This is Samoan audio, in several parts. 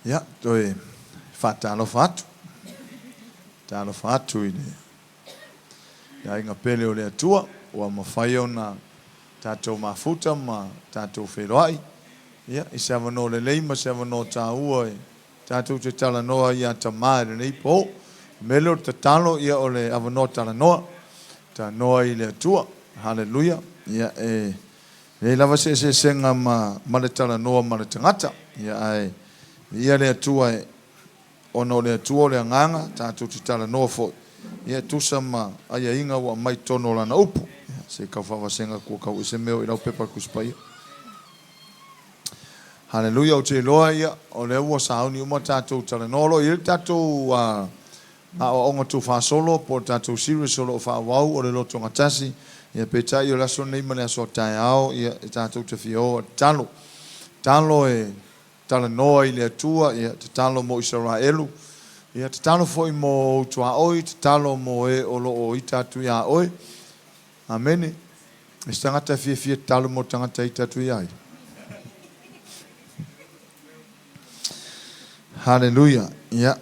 Ia, toe faatalofa atu, talofa atu i le aiga pele o le Atua ua mafai ona tatou mafuta ma tatou feiloai, ia, i se avanoa lelei ma se avanoa taua e tatou te talanoa ai ia Tama i lenei po. O le mea lea o le tatalo, ia, o le avanoa talanoa, talanoa i le Atua. Haleluia. Ia, e leai lava se eseesega ma, ma le talanoa ma le tagata. Ia, ae viia le Atua e, ona o le Atua o le Agaga, tatou te talanoa foi, ia, e tusa ma aiaiga ua aumai i totonu o Lana Upu. Ia, se i tau faavasega atu ua tau ese mea o i lau pepa Tusi Paia. Haleluia, ou te iloa, ia, o lea ua sauni uma tatou talanoa. O lo o i ai le tatou aoaoga tuufaasolo po o le tatou series o lo o faaauau o le lotogatasi. Ia, peitai o le aso lenei ma le aso a taeao, ia, e tatou te fia o a tatalo. Tatalo e talanoa i le Atua, ia, tatalo mo Isaraelu, ia, tatalo foi mo ou tuaoi, tatalo mo e o lo o ita atu iā oe. Amene. E se tagata e fiafia tatalo mo tagata ita atu iā ia. Haleluia. Ia.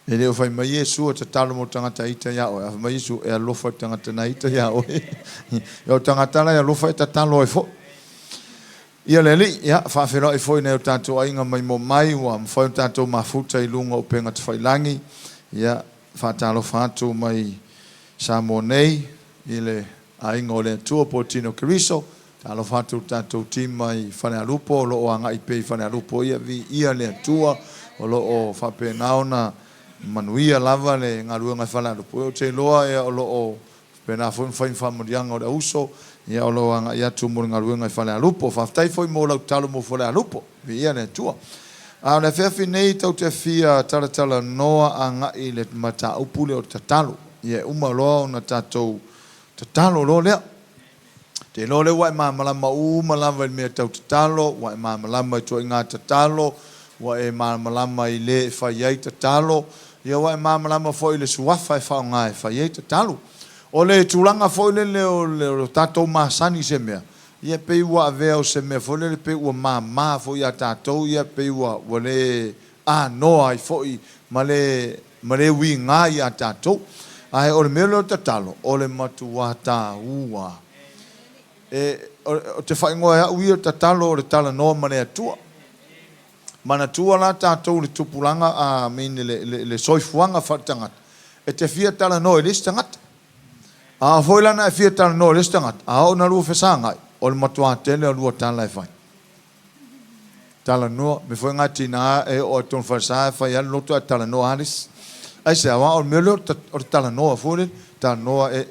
E le o fai mai Iesu e tatalo mo tagata ita iā oe. A fai mai Iesu e alofa i le tagata na ita iā oe. Ia o tagata la e alofa e tatalo ai foi. Ia le Alii, ia, faafeiloai foi i nai o tatou aiga maimoa mai ua mafai ona tatou mafuta i luga o upega tafailagi. Ia, faatalofa atu mai Samoa nei i le Aiga o le Atua po o Tino Keriso. Talofa atu i le tatou team mai Falealupo o lo o agai pea i Falealupo ia viia le Atua o lo o faapena ona manuia lava le galuega i Falealupo. Ou te iloa o lo o faapena foi ona fai ma faamanuiaga o le auso o lo o agai atu mo le galuega i Falealupo. Faafetai foi mo lau tatalo mo Falealupo. Viia le Atua. A o le afiafi nei tou te fia talatalanoa agai i le mataupu lea o le tatalo. Ia e uma loa ona tatou tatalo loa lea. Te iloa lea ua e malamalama uma lava i le mea tau tatalo, ua e malamalama i ituaiga tatalo, ua e malamalama i le e fai ai tatalo, ia ua e malamalama foi i le suafa e faaaoga e fai ai tatalo. O le tulaga foi lele o le tatou masani i se mea, ia pei ua avea o se mea foi lele pei ua mama foi ia tatou, ia pei ua ua le anoa ai foi ma le ma le uiga ia tatou. Ae o le mea lea o le tatalo, o le matuā tāua. E, ou te faaigoa e au ia o le tatalo o le talanoa ma le Atua. Manatua la tatou le tupulaga, I mean le, le, le soifuaga faaletagata, e te fia talanoa i le isi tagata. A oo foi la na e fia talanoa i le isi tagata, a oo ina lua fesagai, o le matuā tele o lua tala e fai. Talanoa, mea foi na tina e oo i totonu falesa e fai lava le loto ae talanoa lava le isi. Aisea? Aua o le mea lea o le talanoa foi lele, talanoa e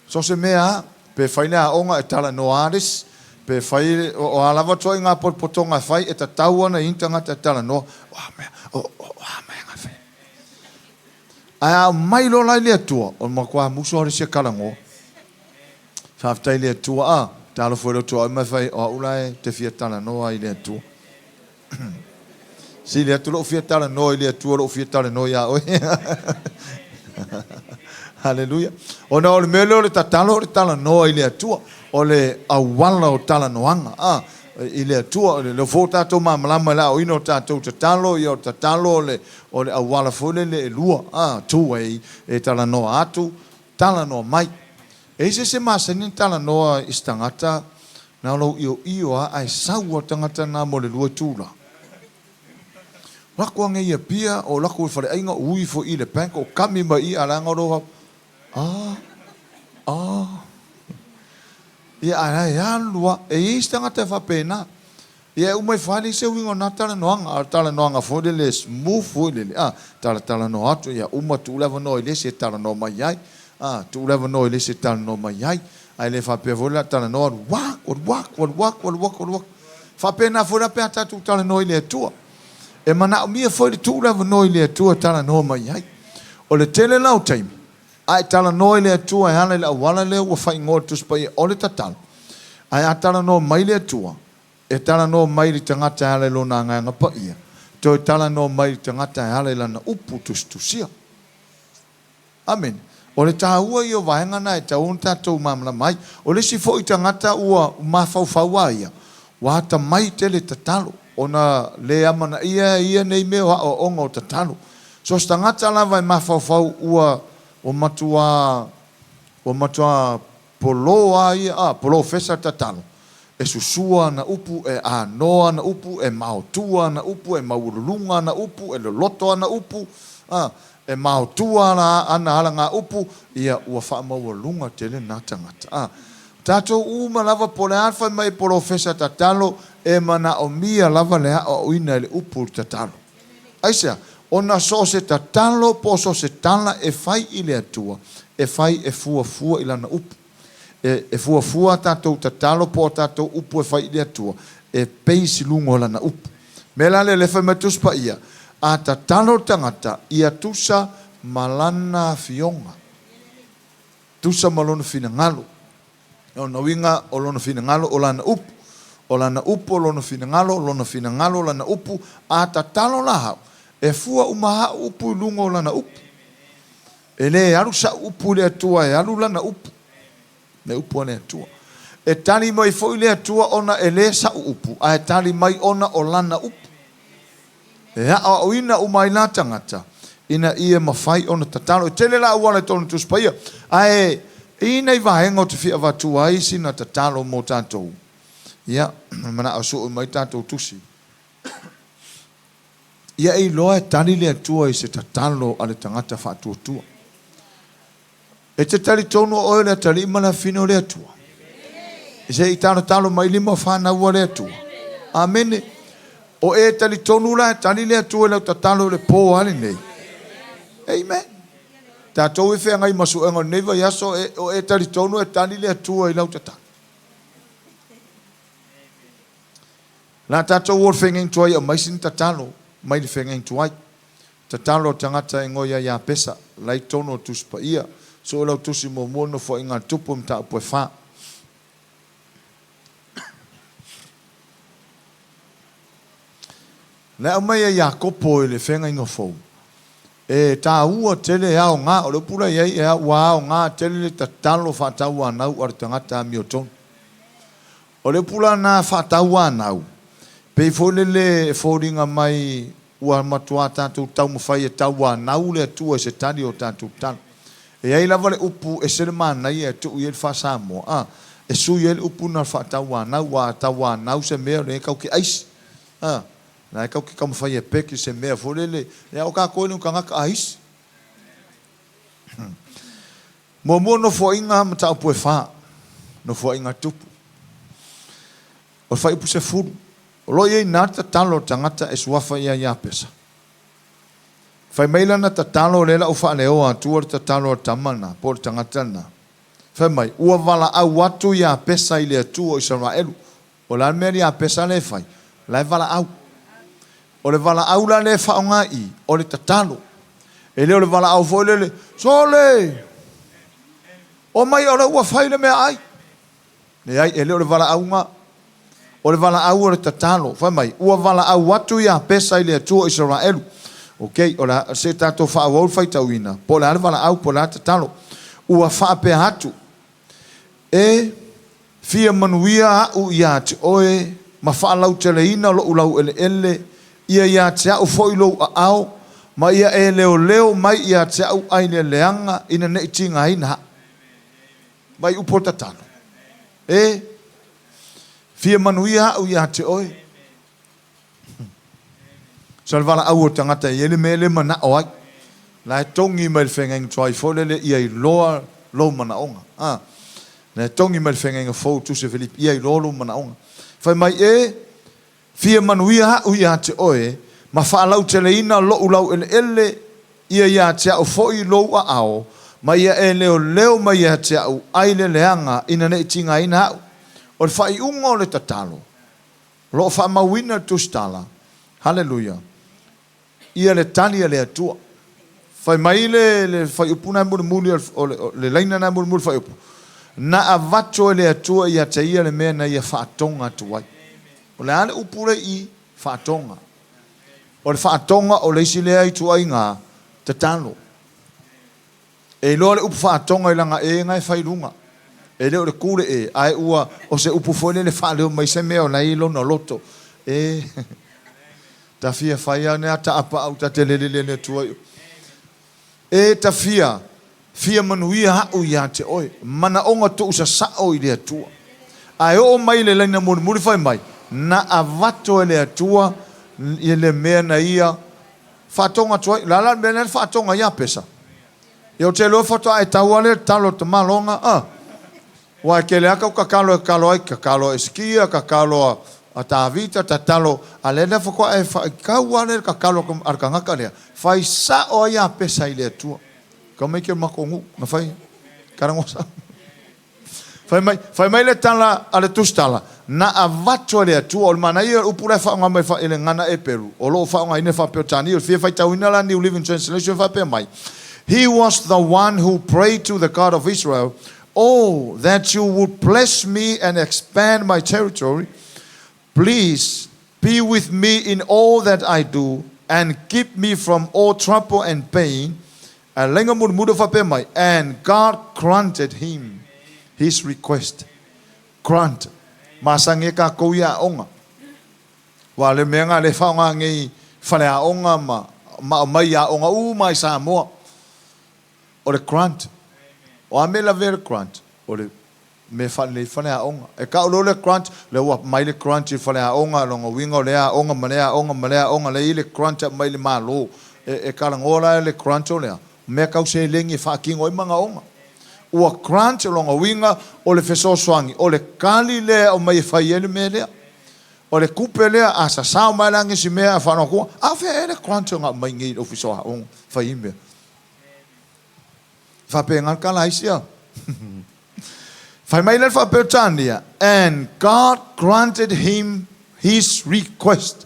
so o se mea lava, pe fai le aoga e talanoa lava le isi, pe fai, o a lava ituaiga potopotoga e fai, e tatau lava ona i ai ni tagata e talanoa, o a mea, o a mea na fai. Ae a aumai loa la i le Atua, o le matua musu lava o le isi e talanoa. Faafetai i le Atua, a, talofa i lou tuaoi ma e fai, o au la e te fia talanoa ai i le Atua. Sili atu lou fia talanoa i le Atua lou fia talanoa iā oe. Haleluia. Ona o le mea lea o le tatalo o le talanoa i le Atua. O le auala o talanoaga a, i le Atua. O lea foi ua tatou malamalama i le aoina o tatou tatalo, ia o le tatalo o le, o le auala foi lele e lua, a, two way, e talanoa atu, talanoa mai. E i ai se isi e masani ona talanoa i se tagata na o lou ioio lava ae sau lava le tagata lena mo le lua itula. O latou age i Apia, o latou i faleaiga, o ui foi i le bank, o kami mai i i, a leaga o lou a, a. Ia ae la e alu lava. E i ai isi tagata e faapena. Ia e uma ifo lava e leai se uiga o na talanoaga, a o le talanoaga foi lele e smooth foi lele, a, talatalanoa atu, ia uma tuu le avanoa i le isi e talanoa mai ai, a, tuu le avanoa i le isi e talanoa mai ai, ae le faapea foi le a talanoa alu atu, alu atu, alu atu, alu atu, alu atu. Faapena foi la pe a tatou talanoa i le Atua. E manaomia foi le tuu le avanoa i le Atua e talanoa mai ai. O le tele la o taimi, a e talanoa i le Atua e ala i le auala lea ua faaigoa e le Tusi Paia o le tatalo, ae a talanoa mai le Atua, E talanoa mai i le tagata e ala i lona Agaga Paia, toe talanoa mai i le tagata e ala i lana upu tusitusia. Amene. O le taua ia o vaega na e tatau ona tatou malamalama ai. O le isi foi tagata ua mafaufau a ia, ua atamai tele tatalo. ona le amanaia e ia nei mea o aoaoga o tatalo. So o se tagata lava e mafaufau ua ua matuā ua matuā polō a ia, a, polofesa tatalo, e susua ana upu, e anoa ana upu, e maotua ana upu, e maualuluga ana upu, e loloto ana upu, a, e maotua ala ana alagaupu, ia ua faamaualuga tele na tagata. A, o tatou uma lava po o le a le fai mai e polofesa tatalo, e manaomia lava le aoaoina i le upu o le tatalo. Aisea? Ona so o se tatalo po o so o se tala e fai i le Atua, e fai e fuafua i Lana upu. E, e fuafua a tatou tatalo po o a tatou upu e fai i le Atua, e base i luga o Lana upu. Mea la lea, lea fai mai le Tusi Paia, A tatalo le tagata, ia tusa ma lana afioga, tusa ma lona finagalo. O lona uiga, o lona finagalo, o lana upu. O lana upu, o lona finagalo, o lona finagalo, o lana upu. A tatalo la au, e fua uma a'u upu i luga o lana upu. E lē alu sa'u upu i le Atua, e alu lana upu, le upu a le Atua. E tali mai foi le Atua ona e lē sa'u upu, ae tali mai ona o lana upu. E aoaoina uma ai la tagata ina ia mafai ona tatalo. E tele la auala i totonu o le Tusi Paia, ae i nai vaega ou te fia avatua ai sina tatalo mo tatou. Ia, manao sue mai tatou tusi. Ia e iloa e tali le Atua i se tatalo a le tagata faatuatua. E te talitonu o oe o le atalii ma le afafine o le Atua? Se i talotalo mai lima o fanau a le Atua. Amene. O e talitonu la e tali le Atua i lau tatalo i le po a lenei. Amen. Tatou e feagai ma suega o lenei vaiaso, o e talitonu e tali le Atua i lau tatalo. La tatou o le feagaiga tuai e aumai sina tatalo mai le feagaiga tuai. Tatalo a le tagata e ngoi ai ia Pesa, la i totonu o le Tusi Paia. Sue lau tusi muamua Nofoaiga a le Tupu i mataupu e fa. Le aumai e Iakopo i le feagaiga fou, e taua tele e aoga, o le upu la e i ai, e ua aoga tele le tatalo faatauanau a le tagata amiotonu. O le upu la lena faatauanau, pei foi lele e foliga mai ua matuā tatou taumafai e tauanau le Atua i se tali o tatou tala. E i ai lava le upu ese le manaia e tuu i ai le faa-Samoa, a, e sui ai le upu lena o le faatauanau, aua a tauanau se mea, o lea e tau te aisi, a, la e tau te taumafai e peke se mea foi lele, ia o tatou e le o ni tagata aisi. Muamua Nofoaiga mataupu e fa, Nofoaiga Tupu. O le fuaiupu 10, o lo o i ai ina le tatalo a le tagata e suafa ia Iapesa. Fai mai lana tatalo, lea la ua faaleoa atua le tatalo a le tama lena, po o le tagata lena. Fai mai, ua valaau atu Iapesa i le Atua o Isaraelu. O le a le mea le Iapesa lea e fai? O la e valaau. O le valaau la lea e faaaoga i i, o le tatalo. E le o le valaau foi lele, Sole! Omai o lea ua fai le meaai. Leai, e le o le valaau lena. O le valaau o le tatalo. Fai mai, ua valaau atu Iapesa i le Atua o Isaraelu. Ok, o le a, se i tatou faaauau le faitauina, po o le a le valaau, po o le a le tatalo. Ua faapea atu, E fia manuia a'u ia te oe ma faalauteleina lo'u laueleele, ia ia te a'u foi lou aao, ma ia e leoleo mai ia te a'u ai le leaga ina ne i tigaina a'u. Mai upu o le tatalo. E fia manuia a'u ia te oe. So le valaau o le tagata e i ai le mea e le manao ai. La e togi mai le feagaiga tuai foi lele ia iloa lou manaoga. A, la e togi mai le feagaiga fou Tusi a Filipi ia iloa lou manaoga. Fai mai e fia manuia a'u ia te oe ma faalauteleina lo'u laueleele ia ia te a'u foi lou aao ma ia e leoleo mai ia te a'u ai le leaga ina ne i tigaina a'u. O le faaiuga o le tatalo O lo o faamauina i le Tusitala, Haleluia, ia le tali a le Atua. Fai mai le, le fuaiupu na e mulimuli, o le, o le laina na e mulimuli fuaiupu, na avatu e le Atua ia te ia le mea na ia faatoga atu ai. O le a le upu lea i faatoga? O le faatoga o le isi lea ituaiga tatalo. E iloa le upu faatoga i lana e na e fai i luga. E le o le ku le e, ae ua o se upu foi lele faaleo mai se mea o la e i lona loto. E. Ta fia fai a nea taapaau ta te lelele le Atua i o. E ta fia, fia manuia a'u ia te oe, manaoga tuu sasao i le Atua. Ae oo mai le laina mulimuli fai mai, na avato e le Atua i le mea na ia faatoga atu ai. O le a la le mea lea na faatoga ai Iapesa? Ia ou te iloa faatoa e tau lava lea i le talo o le tamaloga, a. Aua e tele lava tau tatalo e tatalo ai, tatalo a Esekia, tatalo a Tavita, tatalo a lea la faatoa e faitau lava lea i le tatalo a le tagata lea, fai sao ai Iapesa i le Atua. Tau mai ke o le matou nuu na fai talanoa sao. Fai mai, fai mai le tala a le tusitala, na avatu e le Atua. O le manaia o le upu la e faaaoga mai i le gagana Eperu, o lo o faaaogaina e faa-Peretania. O le fia faitauina la New Living Translation e faapea mai, He was the one who prayed to the God of Israel, Oh, that you would bless me and expand my territory. Please be with me in all that I do and keep me from all trouble and pain. A laina mulimuli o faapea mai, And God granted him his request. Grant. Masani ai tatou i aoga. Aua o le mea lena o lea e faaaoga nei i faleaoga ma aumai i aoga uma i Samoa. O le grant. O a mea e lavea le grant? O le mea e faalelei ai faleaoga. E tau loa le grant, lea ua aumai le grant i le faleaoga, lona uiga o lea aoga ma lea aoga ma lea aoga, lea e i ai le grant e aumai i le Malo. E talanoa la le grant o le a? O mea tau seleni e faatino ai manaoga. Ua grant, lona uiga o le fesoasoani, o le tali lea e aumai e fai ai le mea lea. O le tupe lea, a sasao mai la nisi mea a faalogo atua, a o fea ea le grant na aumai nei i le Ofisa o Aoga e fai ai mea? Faapena le tala a isi a. Fai mai lea le faa-Peretania, And God granted him his request.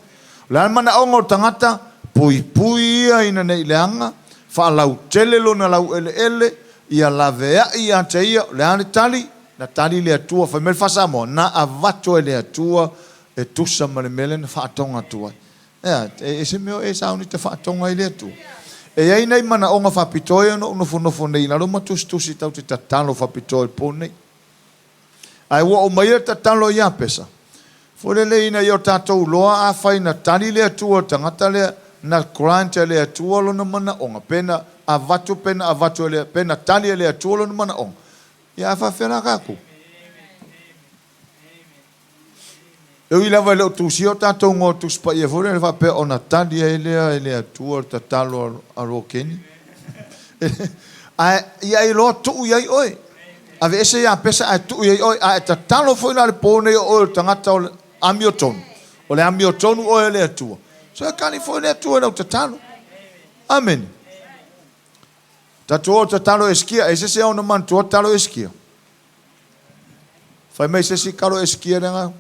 O le a le manaoga o le tagata? Puipui ia ina nei leaga, faalautele lona laueleele, ia laveai ia te ia. O le a le tali? Na tali le Atua, fai mai le faa-Samoa, na avatu e le Atua e tusa ma le mea lea na faatoga atu ai. Ea, e ese mea o e sauni te faatoga ai le Atua. E i ai nai manaoga faapitoa ia na ou nofonofo nei i lalo ma tusitusi tau te tatalo faapitoa i le po nei. Ae ua oo mai le tatalo i Iapesa, foi lele ina ia o tatou iloa afai na tali le Atua i le tagata lea, na grant e le Atua lona manaoga, pe na avatu, pe na avatu e le, pe na tali e le Atua lona manaoga. Ia a faafefea la tatou? E ui lava e le o tusia o tatou igoa Tusi Paia foi lea faapea ona tali ai lea e le Atua le tatalo a Rokeni. Ae ia iloa tuu i ai oe. Aveese ia Pesa ae tuu i ai oe. A e tatalo foi la i le po nei o oe o le tagata o le amiotonu, o le amiotonu oe e le Atua. So e tali foi le Atua i lau tatalo. Amene. Tatou o tatalo Esikia, e se se ona manatua tatalo Esikia. Fai mai se isi talo Esikia lea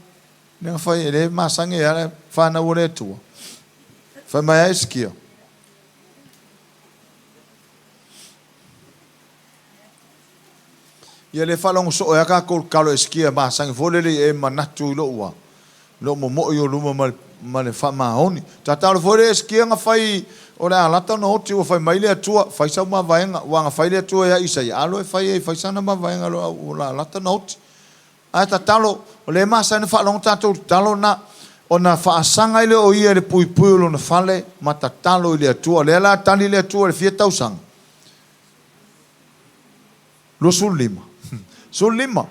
na fai e le masani ai le fanau o le Atua. Fai mai a Esikia. Ia le faalogo soo ai a tatou i le talo Esikia masani foi lele i e manatu i lou a lou momoʻi o luma ma le, ma le faamaoni. Tatalo foi le Esikia na fai o le a lata ona oti ua fai mai le Atua, fai sau mavaega, ua na fai le Atua ia Isaia, alo e fai ai, fai sana mavaega o le a lata ona oti. Ae tatalo, o lea e masani ona faalogo tatou i le tatalo na, ona faasaga ai lea o ia i le puipui o lona fale ma tatalo i le Atua. O lea la tali le Atua i le fia tausaga? 25. 15.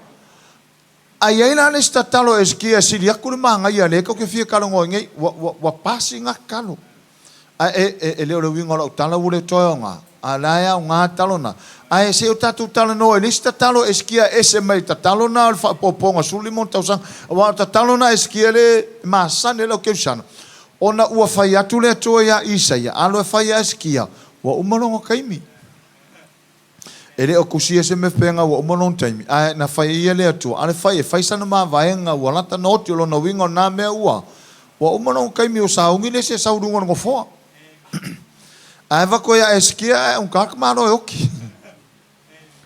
A i ai la le isi tatalo a Hesekia e sili atu le manaia lea tou te fia talanoa ai nei, ua, ua, ua pasi na tatalo. Ae e, e, e le o le uiga o lau tala ua le toe aoga, a o la e aoga tatalo na. Ae se i o tatou talanoa i le isi tatalo a Hesekia e ese mai le tatalo na o le faaopoopoga 15 ona tausaga. Aua o le tatalo na a Hesekia le e masani ai lau kerisiano, ona ua fai atu le Atua ia Isaia, alo e fai ia Hesekia, ua uma lona taimi. E le o tusia se mea faapena ua uma lona taimi, ae na fai e ia le Atua, a le fai e fai sana mavaega ua lata na oti, o lona uiga o na mea ua ua uma lona taimi ua sauni le isi e sau i luga o le nofoa. Ae avatu ia Hesekia ae augata ka malo e oti.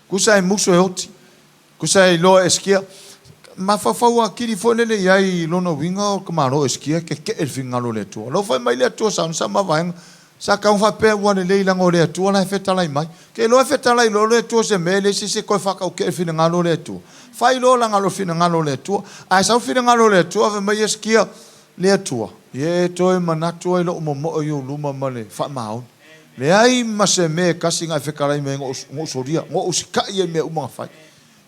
Tusa e musu e oti. Tusa e iloa e Hesekia. Mafaufau atili foi lele i ai i lona uiga o ka malo o Hesekia e keke'e i le finagalo o le Atua. Lau fai mai le Atua sauni sa mavaega, sa tau faapea ua lelei leaga o le Atua la e fetalai mai. Ke iloa e fetalai loa le Atua se mea e leai se isi e toe faataute'e le finagalo o le Atua. Fai loa leaga o le finagalo o le Atua. Ae sau le finagalo o le Atua fai mai Hesekia, Le Atua, ia e toe manatu ai lo'u momo'o i ou luma ma le faamaoni. Leai ma se mea e kasi na e fetalai mai ai na ou solia, na ou usita'i ai i mea uma na fai.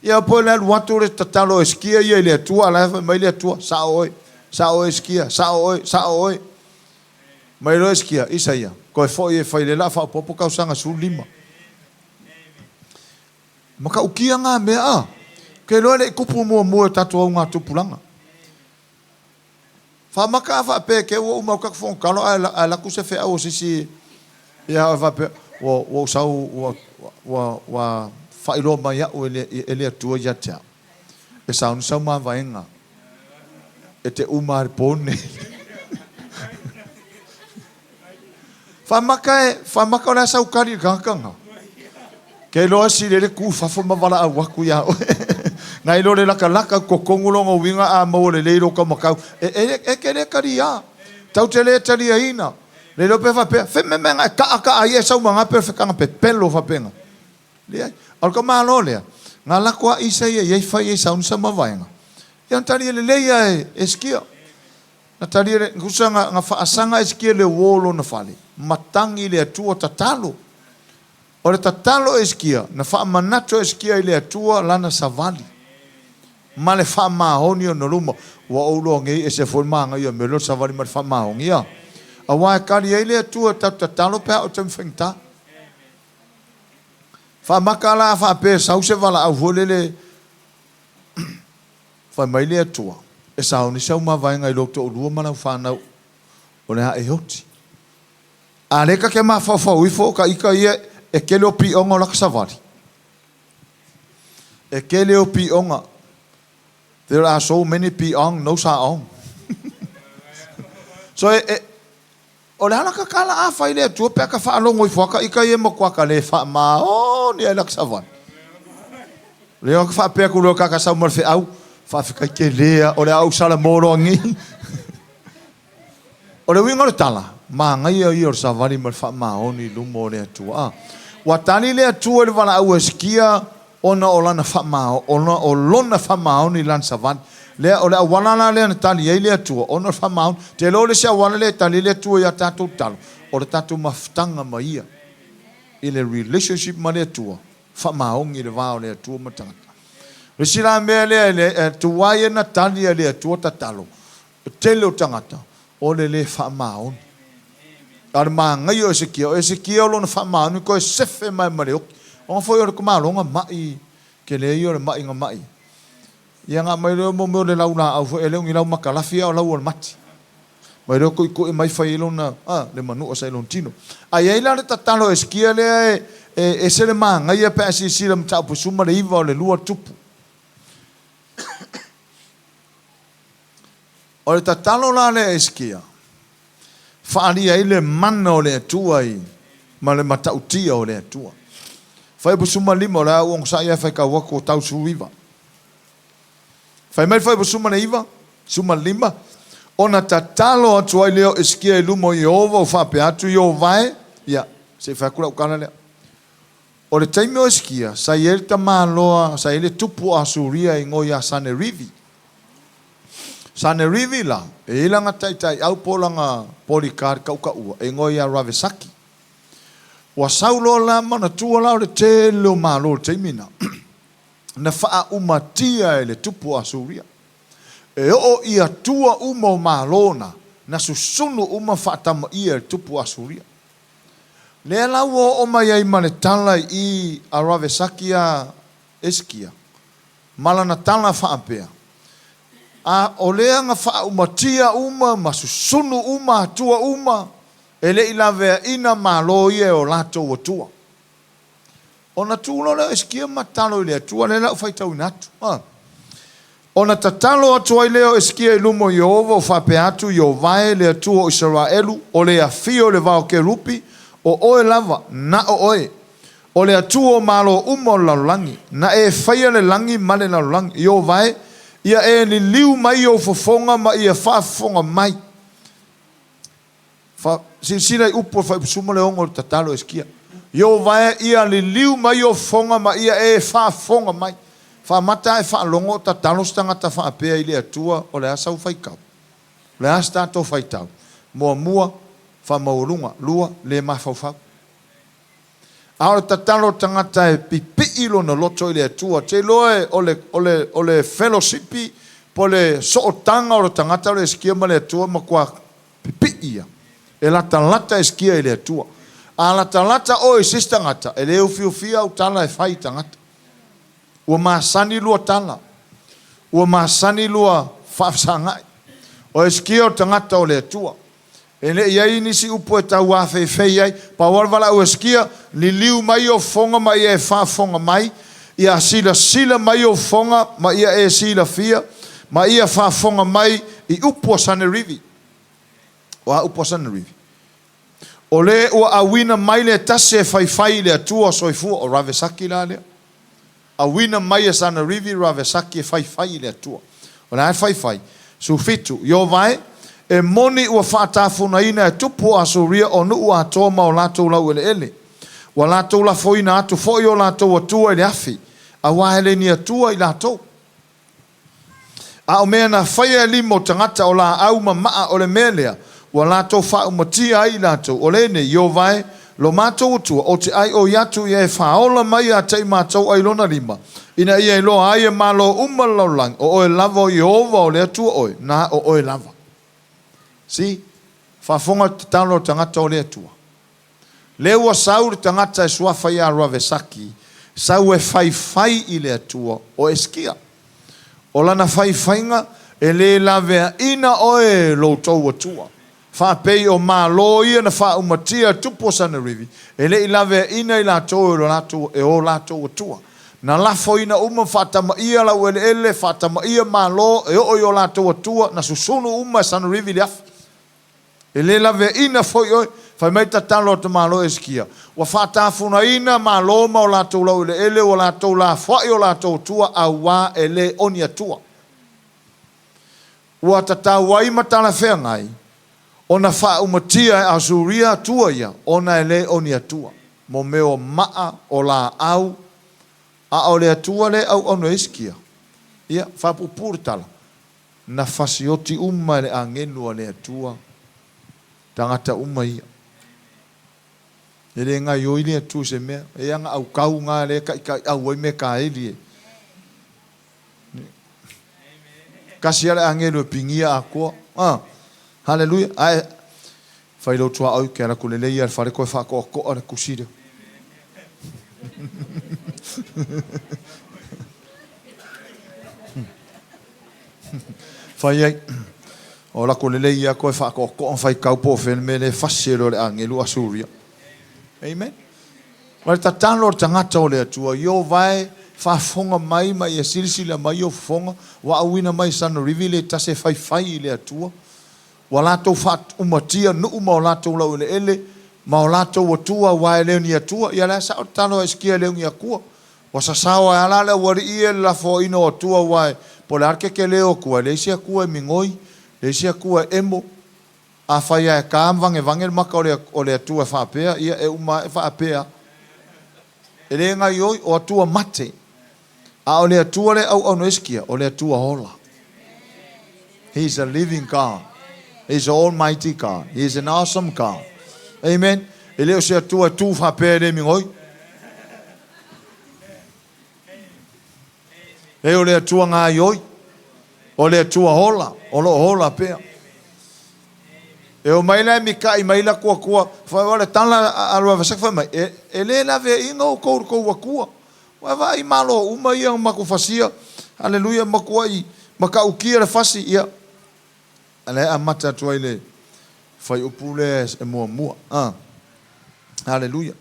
Ia po le alu atu le tatalo a Hesekia ia i le Atua, a la e fai mai le Atua, Sa'o oe, sa'o oe Hesekia, sa'o oe, sa'o oe. Mai loa Hesekia, Isaia, toe fo'i e fai lea o le a faaopoopo tausaga 15. Matautia na mea a? Ou te iloa e le i tupu muamua i o tatou augatupulaga. Faamata a faapea te i ua uma atu tatou fono tatalo ae alu atu se feau a se isi ia oe faapea, ua ou sau ua ua ua faailoa mai au e le e le Atua ia te au, e sauni sau mavaega e te uma lava i le po lenei. Faamata e, faamata o le a sau tali i le tagata lena? Ke iloa sili ai le tu i fafo ma valaau atu ia oe. Nai lo le latalata i totonu lona uiga a maua lelei lou taumatau. E, e, e te le talia. Tau te le taliaina. Le iloa pe faapea, fe mea mea na e taa taa ai e sau ma gape o le fetaga pepelo faapena. Leai. A o le tamaloa lea, na lako a Isaia i ai fai ai sauni sa mavaega. Ia na talia lelei a e Hesekia. Na talia le, tusa na, na faasaga Hesekia i le uo o lona fale, matagi i le Atua tatalo. O le tatalo a Hesekia, na faamanatu Hesekia i le Atua lana savali, ma le faamaoni ona luma. Ua ou iloa nei ese foi le manaia o le mea lea o le savali ma le faamaoni, a. Aua e tali ai le Atua i tatou tatalo pe a oo i taimi faigata. Faamata la a faapea e sau se valaau foi lele Fai mai le Atua, E sauni sau mavaega i lou toalua ma lau fanau, o le a e oti. A lea ta te mafaufau ifo o ta ita ia e tele o pioga o laka savali. E tele o pioga. There are so many piong, no saong. So e, e, o le a laka tala a fai le Atua pe a ka faalogo ifo a ta ita ia e matua ka le faamaoni ai laka savali. Lea ka faapea atu loa kaka sau ma le feau, faafetai tele a, o le a ou salamo loa nei. O le uiga o le tala, manaia ia o le savali ma le faamaoni i luma o le Atua. A ua tali le Atua i le valaau a Hesekia ona o lana faamao, ona o lona faamaoni i lana savali. Lea, o le auala la lea na tali ai le Atua, ona o le faamaoni. Te iloa o le isi auala lea e tali ai le Atua i a tatou tatalo, o le tatou mafutaga ma Ia, i le relationship ma le Atua. Faamaoni le va o le Atua ma tagata. O le isi la mea lea e le, e tuai ai na tali a le Atua tatalo, o tele o tagata, o le le faamaoni. A o le manaia o Esekia, o Esekia o lona faamaoni toe sefe mai ma le oki. Ona foi o le tamaloga ma'i tele ia o le ma'i na ma'i. Ia na aumai loa mo mea o le laulaau foi, e le o ni lau matalafi a o lau o le mati. Mai loa tuitui mai fai ai lona, a, le manua sa i lona tino. A i ai la le tatalo a Hesekia lea e, e ese le manaia pe a silasila i mataupu 19 o le lua tupu. O le tatalo la lea a Hesekia, faaalia ai le mana o le Atua i, ma le matautia o le Atua. Fuaiupu 15, o le a ou onosai ae faitau atu o tau 19. Fai mai le fuaiupu 19, 15, Ona tatalo atu ai lea o Esekia i luma o Ieova, ua faapea atu, Ieova e, ia, se i fai atu lau tala lea. O le taimi o Esekia, sa i ai le tamaloa, sa i ai le tupu o Asuria e igoa ia Sanerivi. Sanerivi la, e i ai lana taitaiau po o lana bodyguard tautaua, e igoa ia Ravesaki. Ua sau loa la, manatua la o le tele o malo i le taimi lena. na faaaumatia e le tupu o Asuria. E oo i atua uma o malo na, na susunu uma faatamaia e le tupu o Asuria. Lea la ua oo mai ai ma le tala i i a Ravesaki ia Esekia, ma lana tala faapea, A o lea na faaaumatia uma ma susunu uma atua uma, e le i laveaina malo ia e o latou atua. Ona tu loa lea o Esekia ma tatalo i le Atua, lea la ua faitauina atu. A. Ona tatalo atu ai lea o Esekia i luma o Ieova, ua faapea atu, Ieova e, le Atua o Isaraelu, o le afio i le vao kerupi, o oe lava, na o oe, o le Atua o malo uma o le lalolagi, na e faia le lagi ma le lalolagi. Ieova e, ia e liliu mai ou fofoga ma ia faafofoga mai. Fa, silasila i upu o le Fuaiupu 16 o le tatalo a Hesekia. Ieova e, ia liliu mai ou fofoga ma ia e faafofoga mai. Faamata ae faalogo o tatalo se tagata faapea i le Atua, o le a sau faitau? O le a se tatou faitau? Muamua, faamaualuga. Lua, le mafaufau. A o le tatalo o le tagata e pipii lona loto i le Atua, te iloa o le, o le, o le felosipi po o le sootaga o le tagata o le Hesekia ma le Atua e matua pipii ia. E latalata Hesekia i le Atua. A latalata oe i se isi tagata, e le ufiufia au tala e fai i tagata. Ua masani lua tala. Ua masani lua faafesagai. O Hesekia o le tagata o le Atua. E le i i ai nisi upu e tauafeifei ai. Pau lava le valaau a Hesekia, Liliu mai ou fofoga ma ia e faafofoga mai, ia silasila mai ou fofoga ma ia e silafia, ma ia faafofoga mai i upu a Sanerivi. O a upu a Sanerivi? O le ua auina mai le tasi e faifai i le Atua soifua. O Ravesaki la lea. Auina mai e Sanerivi Ravesaki e faifai i le Atua. O le a le faifai? 17, Ieova e, e moni ua faatafunaina e tupu o Asuria o nuu atoa ma o latou laueleele. Ua latou lafoina atu foi o latou atua i le afi, auā e le ni atua i latou. A o mea na faia e lima o tagata o laau ma maa o le mea lea ua latou faaumatia ai i latou, o lenei, Ieova e, lo matou Atua, ou te aioi atu ia e faaola mai ia te i matou ailona lima, ina ia iloa ai e malo uma le lalolagi, o oe lava o Ieova o le Atua oe, na o oe lava. See? Faafofoga le tatalo a le tagata o le Atua. Lea ua sau le tagata e suafa ia Ravesaki, sau e faifai i le Atua o Esekia. O lana faifaiga, e le laveaina oe e lo outou Atua. Faapei o Malo ia na faaumatia e tupu o Sanerivi, e le i laveaina i latou e lo latou, e o latou Atua. Na lafoina uma ma faatamaia laueleele, faatamaia Malo e oo i o latou Atua, na susunu uma e Sanerivi i le afi. E le laveaina foi oe. Fai mai tatalo a tamaloa Hesekia, Ua faatafunaina Malo ma o latou laueleele, ua latou lafoai o latou atua, auā e le o ni atua. Ua tatau ai ma talafeagai ona faaumatia e Asuria atua ia, ona e le o ni atua, mo mea o maa, o laau, a o le Atua lea e auauna e Hesekia. Ia, faapuupuu le tala, Na fasioti uma e le agelu a le Atua tagata uma ia. E le gaioi le Atua i se mea. E ana aukau na lea e taitaiau ai Mekaeli e. Tasi a le agelu e pinia atoa. Ah, haleluia. Ae fai lou tuaoi ke ala atu lelei ia le fale toe faatoatoa le tusi lea. Fai ai, O lako lelei ia koe faatoatoa ma faitau po o fea le mea lea e fasi ai loa le agelu Asuria. Amen. Ma le tatalo a le tagata o le Atua, Ieova e, faafofoga mai ma ia silasila mai ou fofoga, ua auina mai Sanerivi le tasi e faifai i le Atua. Ua latou faaumatia nuu ma o latou laueleele ma o latou atua, aua e le o ni atua. Ia o le a sao le tatalo a Hesekia e le o ni atua. Ua sasao ai lava la le aualii ia i le lafoaiina o atua aua po o le a le tetele o atua, e leai se atua e migoi, leai se atua e emo. Afai lava e ta ma vagevage le mata o le atua e faapea, ia e uma ae faapea lava. E le gaioi, o atua mate. A o le Atua lea e auauna ai Hesekia, o le Atua ola. He is a living God. He is almighty God. He is an awesome God. Amen. E le o se Atua e tu faapea e le migoi. E o le Atua gaioi. O le Atua ola. O lo o ola pea. E o mai la e mikaʻi mai le Atua, fai o le tala a Luavasaki fai mai, e, e le laveaiina outou i le tou Atua. Ua vaai malo uma ia na matou fasia, haleluia, matuai matautia le fasi, ia, a lea e amata atu ai le fuaiupu lea e muamua. A, haleluia.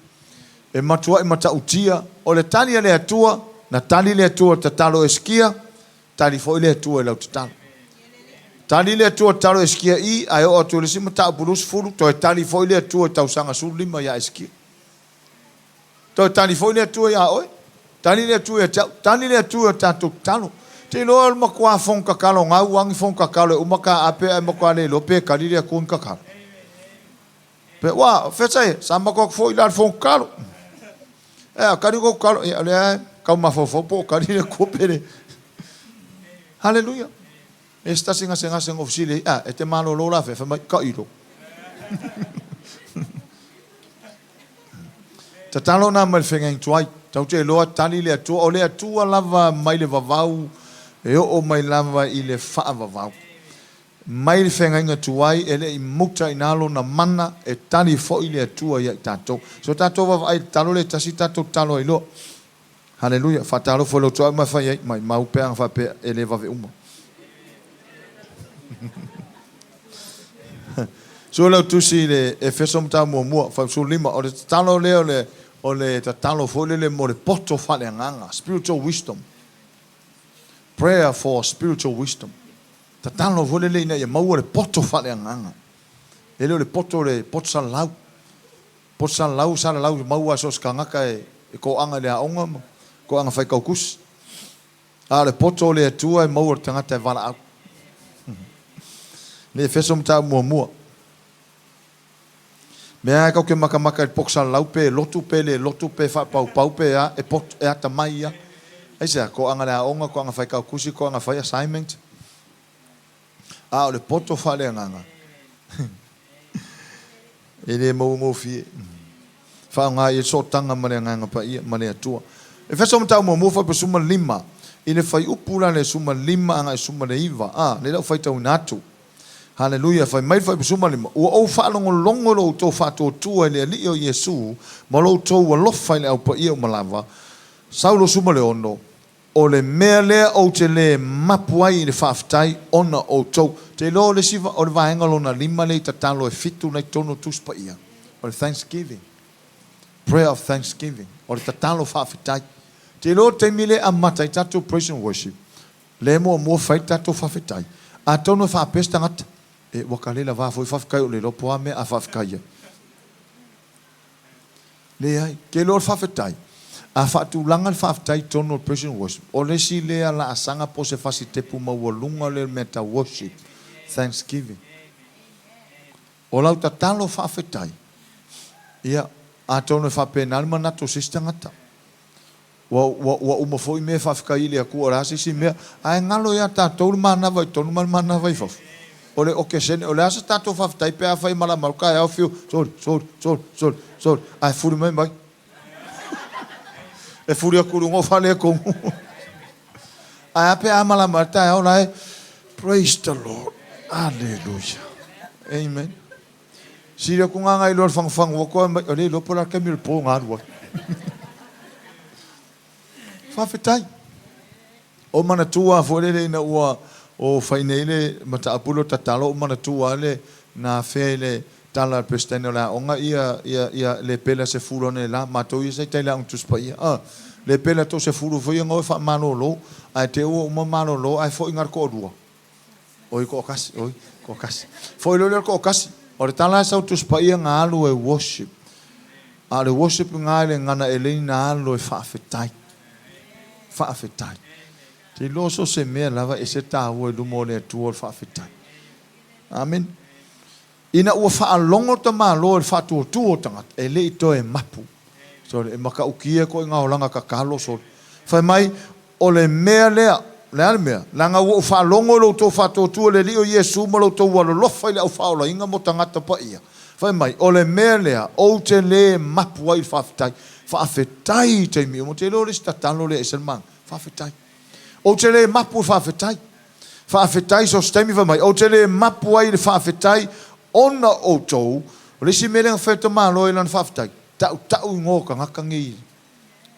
E matuai matautia, o le tali a le Atua, na tali le Atua i le tatalo a Hesekia, tali foi le Atua i lau tatalo. Tali le Atua i le tatalo a Hesekia i, ae oo atu i le isi mataupu 20, toe tali foi le Atua i tausaga 15 ia Hesekia. Toe tali foi le Atua iā oe. Tali le Atua ia te au. Tali le Atua i a tatou tatalo. Te iloa o le matua fono tatalo gau a ni fono tatalo e uma taape ae matua le iloa pe tali le Atua ni tatalo. Pe ua, fea sa ia? Sa matou atu foi la i le fono tatalo. Ea, tali tou tatalo. Ia, o lea e tau mafaufau po o tali le Atua pe le. Haleluia. E se tasi gasegase na ou fesili ai, A, e te malolo la fea? Fai mai, Tailo. Tatalo na mai le feagaiga tuai. Tatou te iloa tali le Atua. O le Atua lava mai le vavau e oo mai lava i le faavavau. Mai le feagaiga tuai e le i muta i ina lona mana e tali foi le Atua ia i tatou. So tatou vaavaai i le tatalo lea e tasi tatou tatalo ai loa. Haleluia. Faatalofa i lou tuaoi ma fai ai, maimau pe ana faapea e le vave uma. Sue lau tusi i le Efeso mataupu muamua, fuaiupu 15, o le tatalo lea o le, o le tatalo foi lele mo le poto faaleagaga, spiritual wisdom. Prayer for spiritual wisdom. Tatalo foi lele ina ia maua le poto faaleagaga. E le o le poto le poto salalau. Poto salalau, salalau maua lava so o se tagata e toaga i le aoga ma toaga faitautusi. A o le poto o le Atua e maua i le tagata e valaau. Le Efeso mataupu muamua. Mea lava e tatou te matamata i le poto salalau pe lotu pe le lotu pe faapaupau pe a, e poto, e atamai lava. Aisea? Toaga i le aoga, toaga faitautusi, toaga fai assignment. A o le poto faaleagaga, e le maua gofie. Faaaoga i ai le sootaga ma le Agaga Paia ma le Atua. Efeso Mataupu Muamua Fuaiupu 15, i le fuaiupu la le 15 agai 19, a, lea o le a ou faitauina atu. Haleluia, fai mai le fuaiupu 15, Ua ou faalogologo i lo outou faatuatua i le Alii o Iesu ma lo outou alofa i le Au Paia uma lava. Saulo 16, O le mea lea ou te le mapu ai i le faafetai ona o outou. Ou te iloa o le isi, o le vaega lona lima lea i tatalo e fitu na i totonu o Tusi Paia, o le thanksgiving, prayer of thanksgiving, o le tatalo faafetai. Ou te iloa o le taimi lea e amata ai tatou praise and worship, lea e muamua fai le tatou faafetai. Atonu e faapea se tagata, E, ua ka le lava foi faafetai o le iloa po o a mea a faafetai ai. Leai. Ke iloa o le faafetai, a faatulaga le faafetai i totonu o le praise and worship, o le isi lea laasaga po o se fasitepu maualuga lea o le mea tau worship, thanksgiving. O lau tatalo faafetai, ia, atonu e faapena le manatu o se isi tagata. Ua, ua, ua uma foi mea e faafetai i le Atua, o le a se isi mea, ae galo ia tatou le manava i totonu ma le manava i fafo. O le okesene, o le a se tatou faafetai pe afai e malama le taeao, fiu, soli, soli, soli, soli, soli, ae fuli mai mai. E fuli atu i luga o faaletonu. Ae a pe a malama le taeao la e, Praise the Lord, Aleluia, Amen. Sili atu gagae loa le fagufagu atu ae mai, o le iloa po o le a le taimi o le po na alu ai. Faafetai. O manatua lava foi lele ina ua o fai nei le mataupu lea o tatalo, o manatua lava le na afea i le tala a le Peresetene o le aoga ia, ia, ia le pela se fulu analeila, matou ia sa i tai i le Aoga Tusi Paia, a, le pela tou se fulu foi ia na o e faamalolo, ae te i ua uma malolo ae foi na le toalua. Oi toatasi, oi toatasi. Foi loa lea o le toatasi. O le tala e sau Tusi Paia na alu e worship. A o le worship na i le gagana eleni na alu e faafetai. Faafetai. Te iloa so o se mea lava e se taua i luma o le Atua o le faafetai. Amen. Ina ua faalogo tamaloa i le faatuatua o tagata, e le i toe mapu. Sole, e matautia koe i olaga tatalo, sole. Fai mai, o le mea lea, le a le mea? Leaga ua ou faalogo i lo outou faatuatua i le Alii o Iesu ma lo outou alolofa i le aufaaolaina mo tagata paia. Fai mai, o le mea lea, ou te le mapu ai i le faafetai. Faafetai i taimi uma. Ou te iloa o le isi tatalo lea e ese le manaia. Faafetai. Ou te le mapu i le faafetai. Faafetai so o se taimi fai mai, ou te le mapu ai i le faafetai ona o outou. O le isi mea lea na fai e tamaloa i lana faafetai, tautau igoa o tagata nei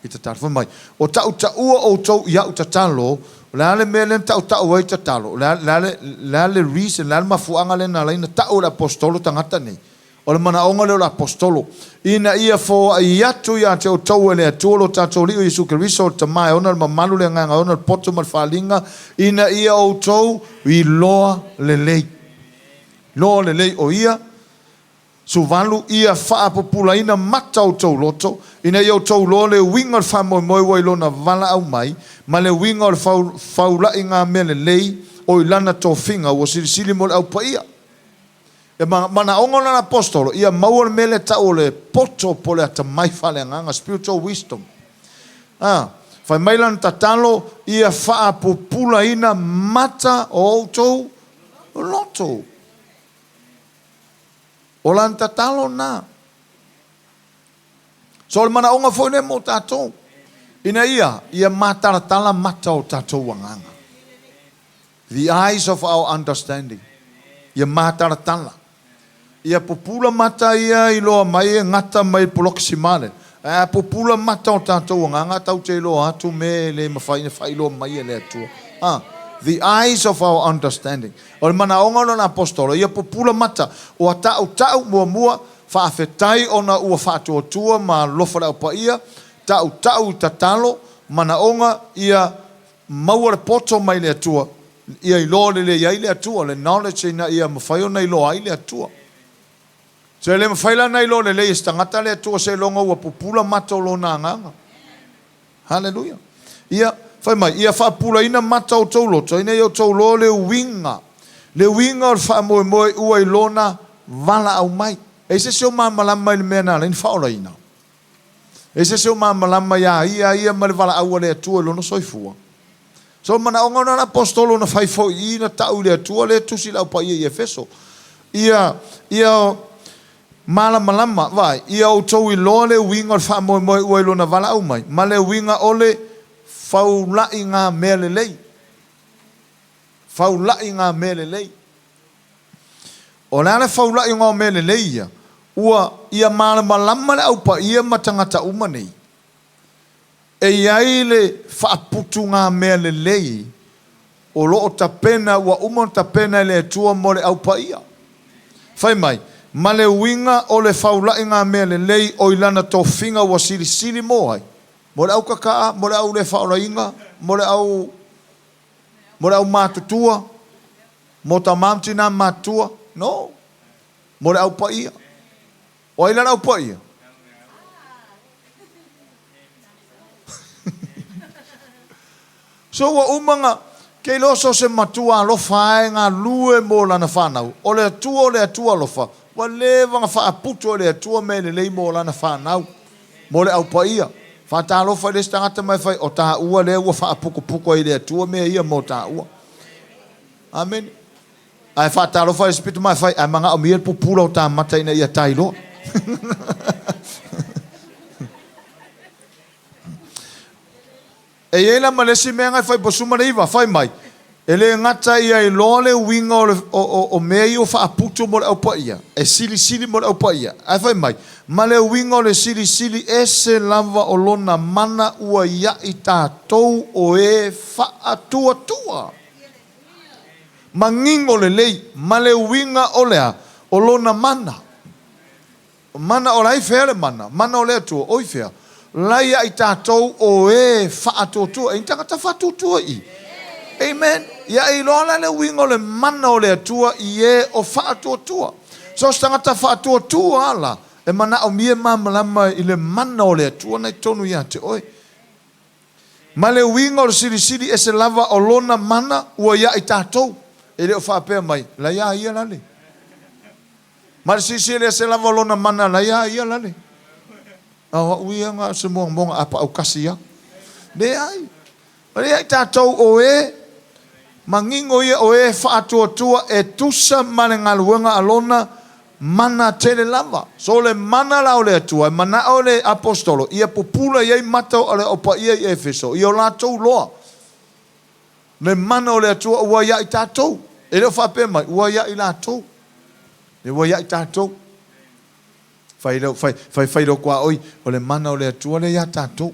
i tatalo. Fai mai, o tautaua outou i au tatalo, o le a le mea lea na tautau ai tatalo? O le a, le a le, le a le reason, le a le mafuaaga lea na ala ai ona tau e le Aposetolo tagata nei? O le manaoga lea o le Aposetolo, ina ia foai atu ia te outou e le Atua lo tatou Alii o Iesu Keriso, o le Tama e ona le mamalu, le Agaga e ona le poto ma le faaaliga, ina ia outou iloa lelei. Iloa lelei o Ia, 18, ia faapupulaina mata o outou loto, ina ia outou iloa le uiga o le faamoemoe ua i Lona valaau mai, ma le uiga o le faula'iga mea lelei o i Lana tofiga ua silisili mo le Au Paia. E manaoga o lana Aposetolo ia maua le mea lea e tau o le poto po o le atamai faaleagaga, spiritual wisdom. A, Fai mai lana tatalo, Ia faapupulaina mata o outou loto. O lana tatalo lena. So o le manaoga foi lea mo tatou, ina ia, ia matalatala mata o tatou agaga. The eyes of our understanding. Ia matalatala. Ia pupula mata ia iloa mai e gata mai le poloka sima lea. Ae a pupula mata o tatou agaga tatou te iloa atu mea e le mafai ona faailoa mai e le Atua. A. The eyes of our understanding. O le manaoga lona Aposetolo, ia pupula mata. Ua tautau muamua, faafetai ona ua faatuatua ma alofa le Au Paia, tautau i tatalo, manaoga ia maua le poto mai le Atua, ia iloa lelei ai le Atua, le knowledge ina ia mafai ona iloa ai le Atua. So e le mafai la ona iloa lelei e se tagata le Atua seiloga ua pupula mata o lona agaga. Haleluia. Ia, fai mai, ia faapupulaina mata o outou loto, ina ia outou iloa le uiga, le uiga o le faamoemoe ua i lona valaau mai. E i ai se isi o malamalama i le mea na ala ai ona faaolaina? E se isi o malamalama iā ia ia ma le valaau a le Atua i lona soifua? So o manaoga ona le Aposetolo na fai foi i na tau i le Atua lea tusi i le Au Paia i Efeso. Ia, ia malamalama, vaai, ia outou iloa le uiga o le faamoemoe ua i lona valaau mai, ma le uiga o le faula'i mea lelei. Faula'i mea lelei. O le a le faula'iga o mea lelei ia? Ua ia malamalama le Au Paia ma tagata uma nei, e i ai le faaputugamea lelei o lo o tapena, ua uma ona tapena e le Atua mo le Au Paia. Fai mai, ma le uiga o le faula'igamea lelei o i lana tofiga ua silisili mo ai? Mo le au kakaa, mo le au le faaolaina, mo le au Mo le aumatutua, mo tama ma tina matutua, no. Mo le au paia. O ai la le au paia? So ua uma na ke iloa so se matua alofa lava e galue mo lana fanau. O le Atua o le Atua alofa, ua leva na faaputu e le Atua mea lelei mo lana fanau. Mo le Au Paia, faatalofa i le isi tagata ma e fai, O taua lea ua faaputuputu ai e le Atua mea ia mo taua. Amene. Ae faatalofa i le isi pito ma e fai, Ae manaomia le pupula o ta mata ina ia ta iloa. E i ai la ma le isi mea na e fai 19, fai mai, E le gata ia iloa le uiga o, le, o, o, o mea ia ua faaputu mo le Au Paia, e silisili mo le Au Paia, ae fai mai, ma le uiga o le silisili ese lava o lona mana ua ia i tatou o e faatuatua. Manino lelei, ma le uiga o le a? O lona mana. Mana o la i fea le mana? Mana o le Atua, o i fea? La ia i tatou o e faatuatua. E ni tagata faatuatua i. Amen. Ia e iloa la le uiga o le mana o le Atua i e o faatuatua. So se tagata faatuatua la, e manaomia e malamalama i le mana o le Atua na i totonu ia te oe. Ma le uiga o le silisili ese lava o lona mana ua ia i tatou. E le o faapea mai, la ia ia la le. Ma le silisili ese lava o lona mana la ia ia la le. A o au ia na o se mogamoga a paau kasi ia. Leai. O lea i tatou o e manino ia o e faatuatua e tusa ma le galuega a lona mana tele lava. So le mana la o le Atua e manao le Aposetolo ia pupula i ai mata o le Au Paia i Efeso i o latou loa. Le mana o le Atua ua ia i tatou. E le o faapea mai, ua ia i latou. E ua ia i tatou. Fai leo, fai, fai, fai leo kua oi, o le mana o le Atua lea ia tatou.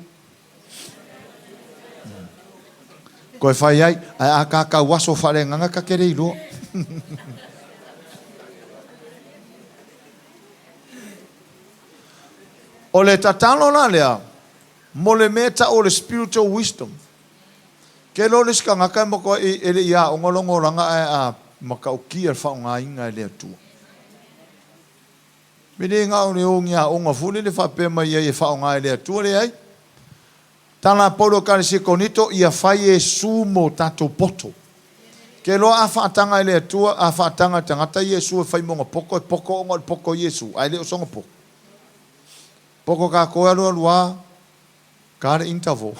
Koe fai ai, ae a kākau aso faaleagaga ta te le iloa. O le tatalo la lea, mo le mea e tau o le spiritual wisdom. Ke iloa le isi tagata e matuai e le i aoga lona olaga ae a matautia le faaaogaina e le Atua. E le na o le o ni aoga foi lele faapea mai ai e faaaoga e le Atua, leai. Tala a Paulo Ekalesia Korinito, ia fai Iesu mo tatou poto. Ke iloa a faataga e le Atua, a faataga e le tagata Iesu e fai mona poto, e poto ona o le poto o Iesu, ae le o sona poto. Poto tatou e alualu a, ka le interval.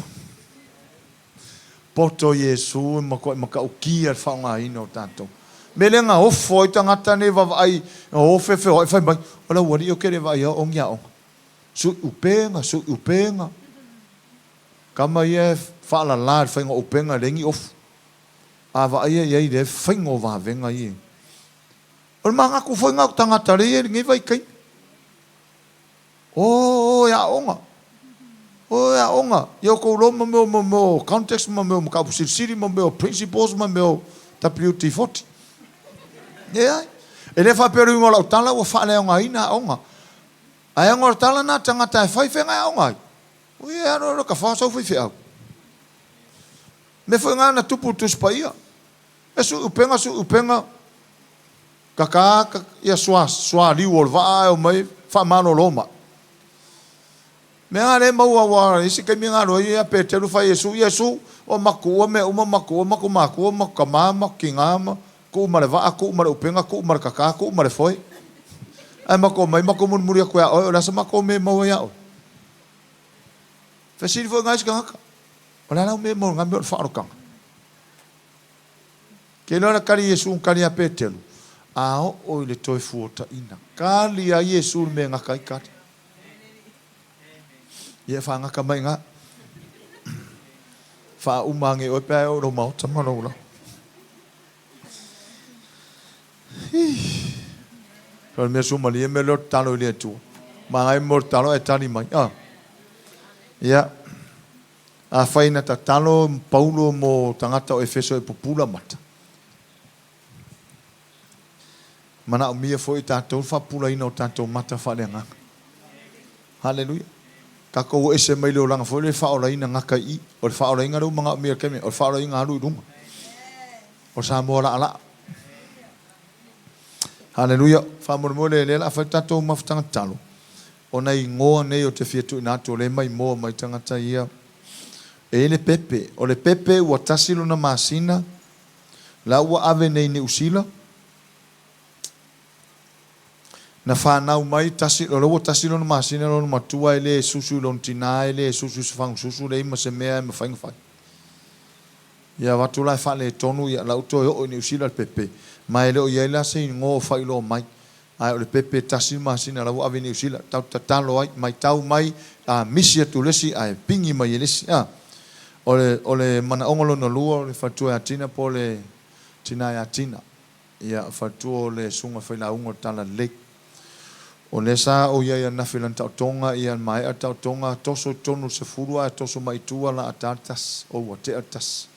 Poto Iesu e matuai matautia le faaaogaina o tatou. Mea lea na ofo ai tagata nei vaavaai o feofeoai fai mai, o le aualii ou te le vaai o ni aoga. Sui upega, sui upega. Tama ia e faalala i le faiga o upega e leai ni ofu. A vaaia i ai le faiga o vavega ia. O le manatu foi na o tagata lea e i ai i lenei vaitaimi. O, o e aoga. O e aoga. Ia outou iloa ma mea o, mea o context ma mea o mataupu silisili ma mea o principles ma mea o WD-40. Leai. E le faapea o le uiga o lau tala ua faaleaogaina aoga. Ae ona o le tala na a tagata e fai, fea na e aoga ai? Ui e alu alu ka fao sau faifeau. Mea foi na na tupu i le Tusi Paia. E sui upega, sui upega, kaka ia sua, sualiu o le vaa ae omai faamalolo mai. Mea na lea e maua aua o isi taimi na alu ai ia Peteru fai Iesu, Iesu, ua matou tuua mea uma, matou tuua matou matua, matou tama, matou tina ma tuu ma le vaa, tuu ma le upega, tuu ma le kaka, tuu ma le foe. Ae matou omai matou mulimuli atu ia oe, o le a se matou mea e maua ia oe? Fesili foi na isi tagata, O le a lau mea e maua i lena mea o le faaolataga? Ke iloa le kali Iesu na kali ia Peteru, a oo i le toe fuotaina. Kali a Iesu le mea e gata ai kali. Ia e faagata mai i ina. Faauma ane oe pe a e oo i lou maota ma lou laoa. O le mea suamalie mea lea o le tatalo i le Atua. Manaia mo le tatalo ae tali mai. Ah. Ia. Afai na tatalo Paulo mo tagata o Efeso e pupula mata, manaomia foi e tatou le faapupulaina o tatou mata faaleagaga. Haleluia! Tatou o ese mai le olaga foi lea e faaolaina gata i i. O le faaolaina lea ua manaomia i le taimi, o le faaolaina alu i luga. O Samoa laalaa. Haleluia! Faamolemole, lea o le a fai le tatou mafutaga tatalo. O nai igoa nei ou te fia tuuina atu o lea e maimoa mai tagata ia. E i ai le pepe. O le pepe ua tasi lona masina la ua ave nei i Niu Sila. Na fanau mai tasi, o la ua tasi lona masina lona matua e le susu i lona tina, e le susu i se fagususu, leai ma se mea e mafai ona fai. Ia avatu la e faaletonu, ia la ua toe oo i Niu Sila le pepe, ma e le o i ai la se igoa o faailoa mai. Ae o le pepe tasi le masina la ua ave i Niu Sila, tatou tatalo ai, maitau mai, a misi atu le isi ae pigi mai e le isi. A. O le, o le manaoga lona lua o le faletua ia Tina po o le tina ia Tina. Ia, faletua o le susuga failauga o le Talalelei. O lea sa ou i ai ananafi i lana taotoga, ia maea le taotoga, toso i totonu i le 10 ae toso mai i tua la ata le tasi, o ua tea le tasi.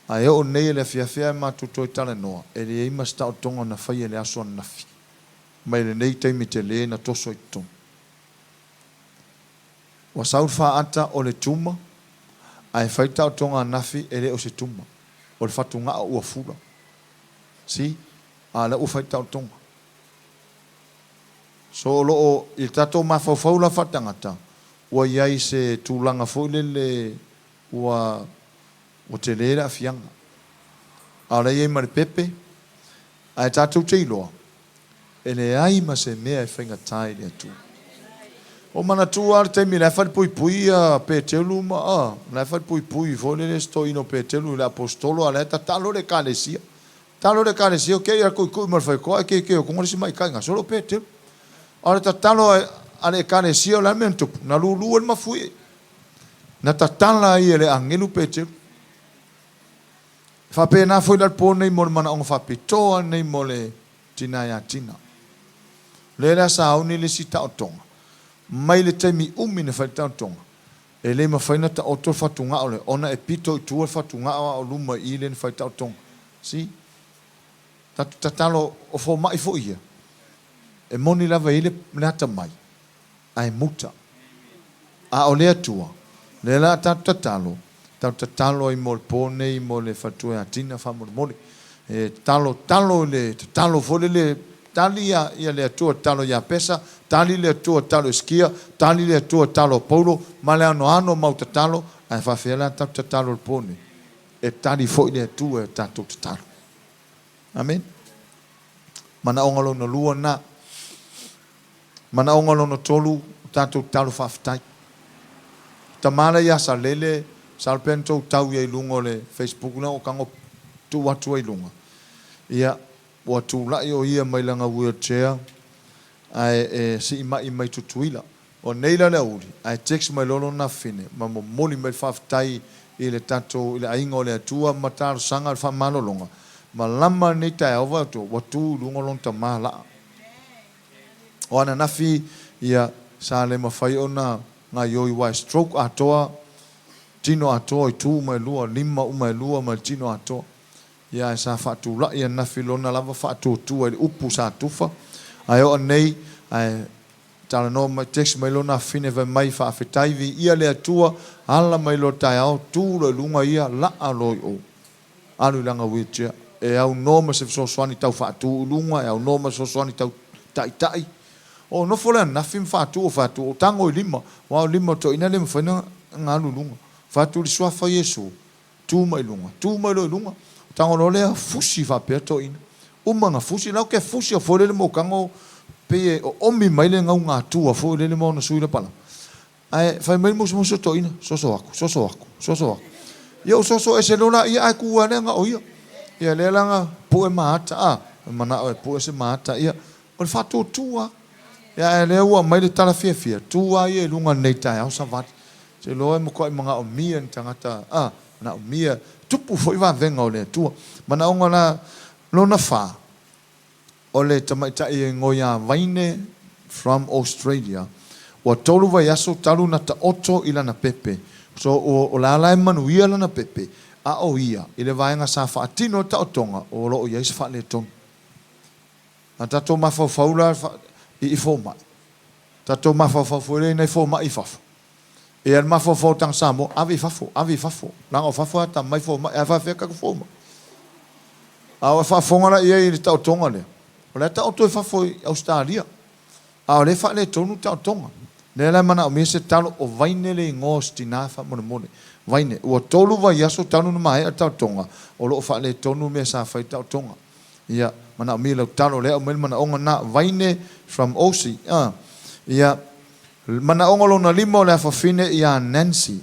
Ae oo nei i le afiafi ae matou toe talanoa, e leai ma se taotoga na faia i le aso ananafi, mai lenei taimi tele na toso i totonu. Ua sau le faata o le tuma, ae fai le taotoga ananafi e le o se tuma, o le fatugao ua fula. See? A o lea ua fai le taotoga. So o lo o, i le tatou mafaufau la faatagata, ua i ai se tulaga foi lele ua Ua tele le aafiaga. A o la e i ai ma le pepe, ae tatou te iloa, e leai ma se mea e faigata i le Atua. Ua manatua lava le taimi la e falepuipui ia Peteru ma, a, la e falepuipui foi lele si toeaina o Peteru i le Aposetolo, a o la e tatalo le Ekalesia. Tatalo le Ekalesia, ok, ia tuitui ma le faitoa, ae keikei atu le isi maitaina, solo Peteru. A o le tatalo a le Ekalesia, o le a le mea na tupu? Na lulu ai le mafuie. Na tatala ai e le agelu Peteru. E faapena foi la le po nei mo le manaoga faapitoa nei mo le tina ia Tina. O lea la sa auni le isi taotoga, mai le taimi umi na fai le taotoga, e le mafai na taoto le fatugao lea ona e pito i tua le fatugao a o luma i i lea na fai taotoga. See? Tatou tatalo o fomai foi ia, e moni lava e i ai le atamai, ae muta. A o le Atua, lea la a tatou tatalo, tatou tatalo ai mo le po nei mo le faletua ia Tina faamolemole. E tatalo, tatalo i le tatalo foi lele, tali ia, ia le Atua tatalo ia Pesa, tali le Atua tatalo Esikia, tali le Atua tatalo a Paulo, ma le anoano mau tatalo, ae faafefea la tatou tatalo i le po nei? E tali foi le Atua i a tatou tatalo. Amene. Manaoga lona lua lena. Manaoga lona tolu, o tatou tatalo faafetai. Tama la ia Salele, Masalo pe na tou tau ia i luga o le Facebook lea o tago tuu atu ai i luga. Ia, ua tulai o ia mai lana wheelchair ae e siimai mai Tutuila. O nei la le aoauli, ae text mai loa lona afafine ma momoli mai le faafetai i le tatou i le aiga o le Atua ma talosaga le faamalologa malama lenei taeao vaai atu ua tu i luga lona tama laa. O ananafi ia sa le mafai ona gaioi aua e stroke atoa tino atoa itu uma e lua, lima uma e lua ma le tino atoa. Ia ae sa faatulai ananafi lona lava faatuatua i le upu sa tufa ae oo nei ae Talanoa mai, text mai lona afine fai mai, Faafetai, viia le Atua, ala mai loa taeao, tu loa i luga ia, laa loa i o. Alu i lana wheelchair. E aunoa ma se fesoasoani tau faatu i luga, e aunoa ma se fesoasoani tau taitai. O nofo le ananafi ma faatu, o fai atu, o tago i lima, aua o lima o toeaiina le mafai ona alu i luga. Fai atu i le Suafa o Iesu, Tu mai luga, tu mai loa i luga. Tago loa lea fusi faapea toeaina. Uma ona fusi, la ke fusi a foi lele mo tago pei e oomi mai le gaugatua foi lele ma ona sui lapalapa. Ae fai mai le musumusu o toeaina, soso atu, soso atu, soso atu. Ia ou soso ese loa laia ae tu lava lea na o ia. Ia lea la na pue ma ata, a, manao e pue se ma ata, ia, o le faatuatua lava. Ia ae lea ua aumai le tala fiafia, tu lava ia i luga nei taeao savali. Ou te iloa e matuai manaomia ni tagata, a, manaomia, tupu foi vavega o le Atua. Manaoga la lona fa, o le tamaitai e igoa ia Vaine from Australia, ua tolu vaiaso talu na taoto i lana pepe. So, ua, o la la e manuia lana pepe, a o ia, i le vaega sa faatino le taotoga, o lo o i ai se faaletonu. A tatou mafaufau la i fomai, tatou mafaufau foi lea i nai fomai i fafo. E i ai le mafaufau o le tagata Samoa, ave i fafo, ave i fafo, leaga o fafo e atamamai fomai, ae faafefea tatou fomai? A ua faafofoga la i ai i le taotoga lea, o la e taoto i fafo i Ausetalia, a o lea e faaletonu le taotoga. Lea la e manaomia se talo, o Vaine le igoa o si tina faamolemole. Vaine, ua tolu vaiaso talu ona maea le taotoga, o lo o faaletonu mea sa fai i le taotoga. Ia, manaomia lau talo, lea e aumai le manaoga lena, Vaine from Aussie. Ia, Manaoga lona lima o le afafine ia Nancy.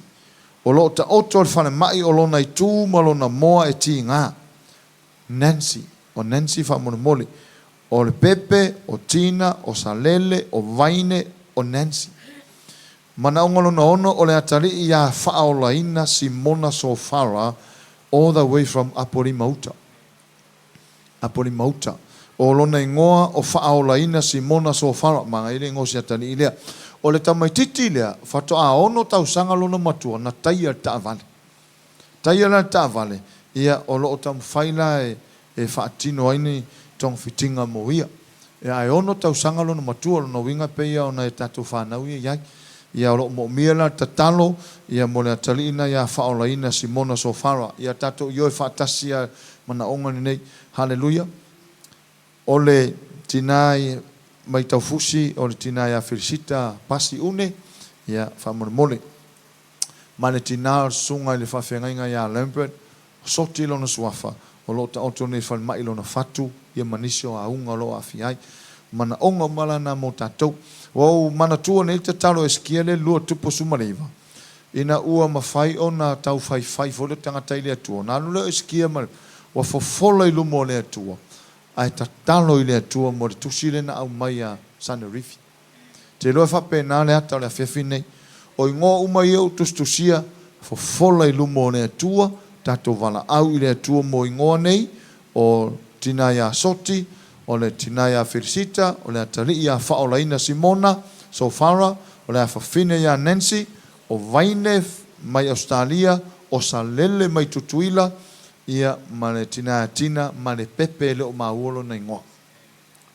O lo o taoto le falemai o lona itu ma lona moa e tiga. Nancy, o Nancy faamolemole. O le Pepe, o Tina, o Salele, o Vaine, o Nancy. Manaoga lona ono o le atalii ia Faaolaina Simona Sofara all the way from Apolima-uta. Apolimauta. O lona igoa o Faaolaina Simona Sofara, manaia le igoa o si atalii lea. O le tamaitiiti lea, faatoa ono tausaga lona matua na taia le taavale. Taia la le taavale, ia o lo o taumafai la e faatino ai ni togafitiga mo ia. Ia ae ono tausaga lona matua, lona uiga e pei lava o nai a tatou fanau ia i ai. Ia o lo o moomia la le tatalo ia mo le atalii na ia Faaolaina Simona Sofara. Ia tatou ioe faatasi ia manaoga lenei. Haleluia. O le tina i mai Taufusi, o le tina ia Felisita Pasi Une, ia faamolemole. Ma le tina o le susuga i le faafeagaiga ia Lambert, Soti lona suafa, o lo o taoto nei i le falemai lona fatu, ia ma nisi o auga o lo o aafia ai. Manaoga uma la na mo tatou. Ua ou manatua nei le tatalo a Esekia le 29, ina ua mafai ona tau faifai foi le tagata i le Atua, ona alu lea o Esekia ma le, ua fofola i luma o le Atua, ae tatalo i le Atua mo le tusi lea na aumai a Sanerifi. Te iloa e faapena le ata o le afiafi lenei. O igoa uma ia ua tusitusia, fofola i luma o le Atua, tatou valaau i le Atua mo igoa nei, o tina ia Soti, o le tina ia Felisita, o le atalii ia Faaolaina Simona, Sofara, o le afafine ia Nancy, o Vaine mai Ausetalia, o Salele mai Tutuila, ia ma le tina ia Tina ma le Pepe e le o maua lona igoa.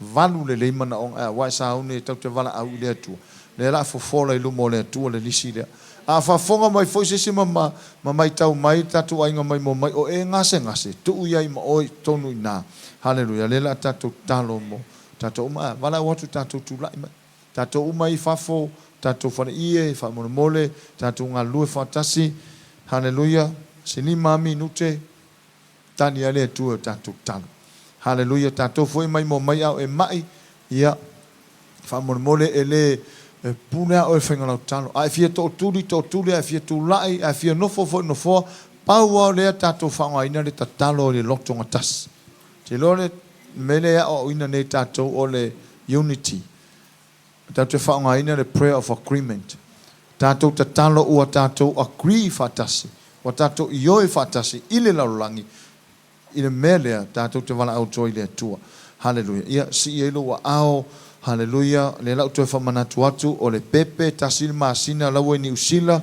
Valu lelei manaoga, aua e sauni e tatou te valaau i le Atua, lea la a fofola i luma o le Atua le lisi lea. A faafofoga mai foi se isi ma ma maitau mai le tatou aiga maimoa mai, o e gasegase, tuu i ai ma oe i totonu i ina. Haleluia, lea la a tatou tatalo mo tatou uma. A valaau atu tatou tulai mai. Tatou uma i fafo, tatou faleie, faamolemole, tatou galulue faatasi. Haleluia, se lima minute. Tali ai le Atua i o tatou tatalo. Haleluia tatou foi maimoa mai ao e mai ia faamolemole e le E pule lava oe i le faiga o lau tatalo. A e fia tootuli, tootuli, a e fia tulai, a e fia nofo foi i le nofoa, pau lava o lea tatou faaaogaina le tatalo i le lotogatasi. Ou te iloa le mea lea e aoaoina nei e tatou o le unity. Tatou te faaaogaina le prayer of agreement. Tatou tatalo ua tatou agree faatasi, ua tatou ioe faatasi i le lalolagi i le mea lea tatou te valaau atu ai i le Atua. Haleluia. Ia, sii ai lou aao. Haleluia. Lea la ou toe faamanatu atu, o le pepe, tasi le masina la ua i Niu Sila,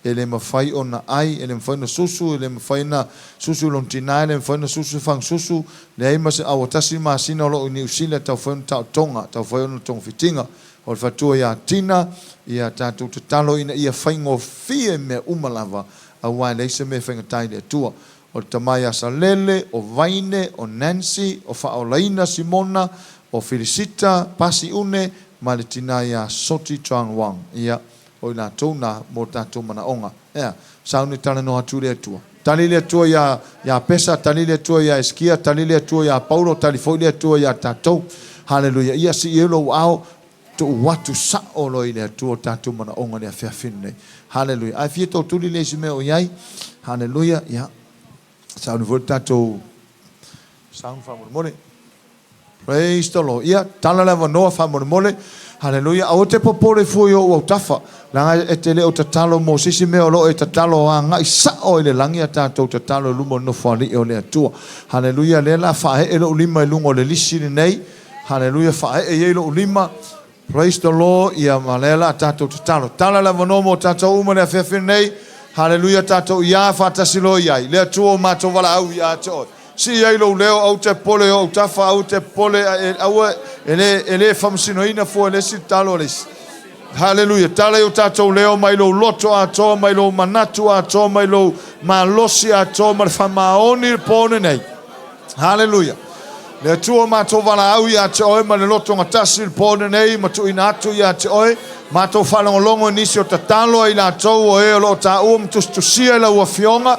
e le mafai ona ai, e le mafai ona susu, e le mafai ona susu i lona tina, e le mafai ona susu i fagasusu, leai ma se, a ua tasi le masina o lo o i Niu Sila e tau fai ona taotoga, tau fai ona togafitiga. O le faletua ia Tina, ia tatou tatalo ina ia faigofie mea uma lava, aua e leai se mea e faigata i le Atua. O le tama ia Salele, o Vaine, o Nancy, o Faaolaina Simona, o Filisita, Pasiune, ma le tina ia Soti Chuan Wang. Ia, o i latou na mo tatou manaoga. Ea, sauni talanoa atu i le Atua. Tali le Atua ia Iapesa, tali le Atua ia Eskia, tali le Atua ia Paulo, tali foi le Atua ia tatou. Haleluia. Ia sii ai lou aao, tuu atu sao loa i le Atua o tatou manaoga i le afiafi lenei. Haleluia. A e fia tootuli le isi mea o i ai. Haleluia. Ia, sauni foi le tatou sound faamolemole. Praise the Lord. Ia, tala le avanoa faamolemole. Haleluia. Aua te popole fua i ou autafa. Leaga e te le o tatalo mo se isi mea o lo o e tatalo agai sao i le lagi a tatou tatalo i luma o le Nofoalii o le Atua. Haleluia. Lea la faaee lou lima i luga o le lisi lenei. Haleluia. Faaee i ai lou lima. Praise the Lord. Ia, ma lea la tatou tatalo. Tala le avanoa mo tatou uma i le afiafi lenei. Haleluia. Tatou iā faatasi loa i ai. Le Atua o matou valaau ia te oe. Sii ai lou leo, aua te popole i ou autafa, aua te popole, aua e le, e le faamasinoina fua e le isi le talo a le isi. Haleluia. Tala i o tatou leo mai lou loto atoa, mai lou manatu atoa, mai lou malosi atoa, ma le faamaoni i le po lenei. Haleluia. Le Atua o matou valaau ia te oe ma le lotogatasi i le po lenei ma tuuina atu ia te oe matou faalogologo i nisi o tatalo a i latou o e o lo o taua ma tusitusia i lau Afioga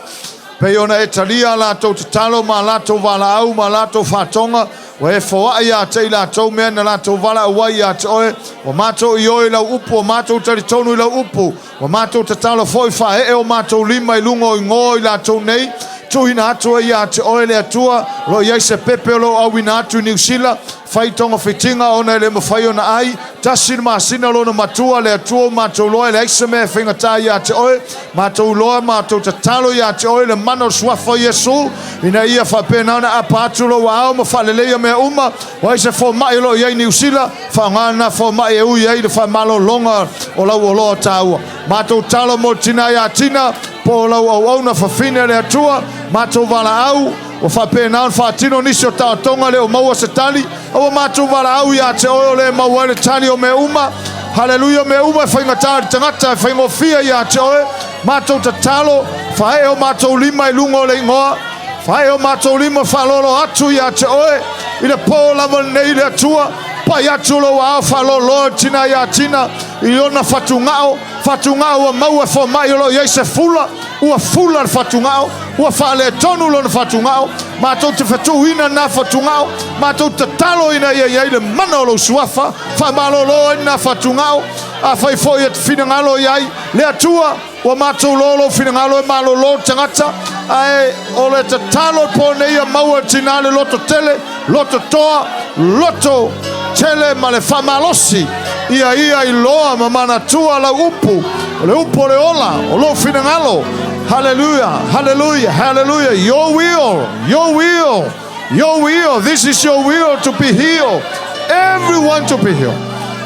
Pei ona e talia a latou tatalo ma a latou valaau ma a latou faatoga, ua e foai ia te i latou mea na latou valaau ai ia te oe, ua matou ioe i lau upu, ua matou talitonu i lau upu, ua matou tatalo foi, faaee o matou lima i luga o igoa o i latou nei, tuuina atu ai ia te oe le Atua, o lo o i ai se pepe o lo o auina atu i Niu Sila, fai togafitiga ona e le mafai ona ai, tasi le masina lona matua, le Atua ua matou iloa e leai se mea e faigata ia te oe, Matou iloa, matou tatalo ia te Oe i le mana o le Suafa o Iesu, ina ia faapena ona apa atu Lou aao ma faaleleia mea uma. O ai se fomai o lo o i ai i Niu Sila, faaaoga lena fomai e ui ai le faamalologa o lau oloa taua. Matou talo mo le tina ia Tina, po o lau auauna fafine a le Atua, matou valaau, ua faapena ona faatino nisi o taotoga le o maua se tali, Aua matou valaau ia te oe o le maua ai le tali o mea uma. Haleluia, o mea uma e faigata i le tagata, e faigofie ia te oe. Matou tatalo, faaee o matou lima i luga o le igoa, faaee o matou lima faalolo atu ia te oe i le po lava lenei le Atua. Pai atu lou aao faaloloa i le tina ia Tina i ona fatugao, fatugao ua maua e fomai o lo o i ai se fula, ua fula le fatugao, Ua faaletonu lona fatugao, matou te fetuuina lena fatugao, matou te tatalo ina ia i ai le mana o lou suafa, faamalolo ai lena fatugao. Afai foi e te finagalo i ai le Atua, ua matou iloa lou finagalo e malolo le tagata, ae o le tatalo i po nei ia maua e le tina le loto tele, loto toa, loto tele ma le faamalosi, ia ia iloa ma manatua lau upu, o le upu o le ola, o lou finagalo. Hallelujah, hallelujah, hallelujah. Your will, your will, your will. This is your will to be healed. Everyone to be healed.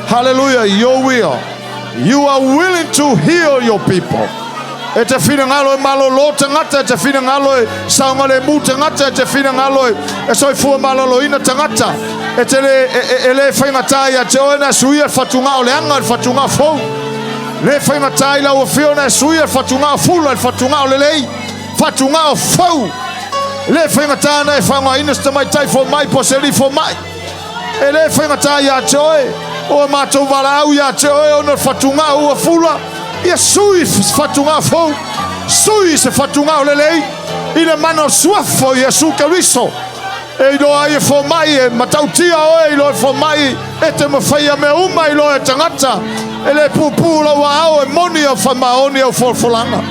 Hallelujah, your will. You are willing to heal your people. E te finagalo e malolo tagata, e te finagalo e saogalemu tagata, e te finagalo e soifua maloloina tagata. E te le, e, e, e le faigata ia te oe na suia le fatugao leaga, le fatugao fou. Le faigata i lau afioga e suia le fatugao fula, le fatugao lelei, fatugao fou. Le faigata na e faaaogaina se tamaitai fomai po o se alii fomai. E le faigata ia te oe, o matou valaau ia te oe ona o le fatugao ua fula, ia sui se fatugao fou, sui se fatugao lelei, i le mana o le suafa o Iesu Keriso. E iloa ai e fomai e matautia oe, iloa e fomai e te mafaia mea uma, iloa e tagata E le puupuu lou aao, e moni au faamaoni au folafolaga.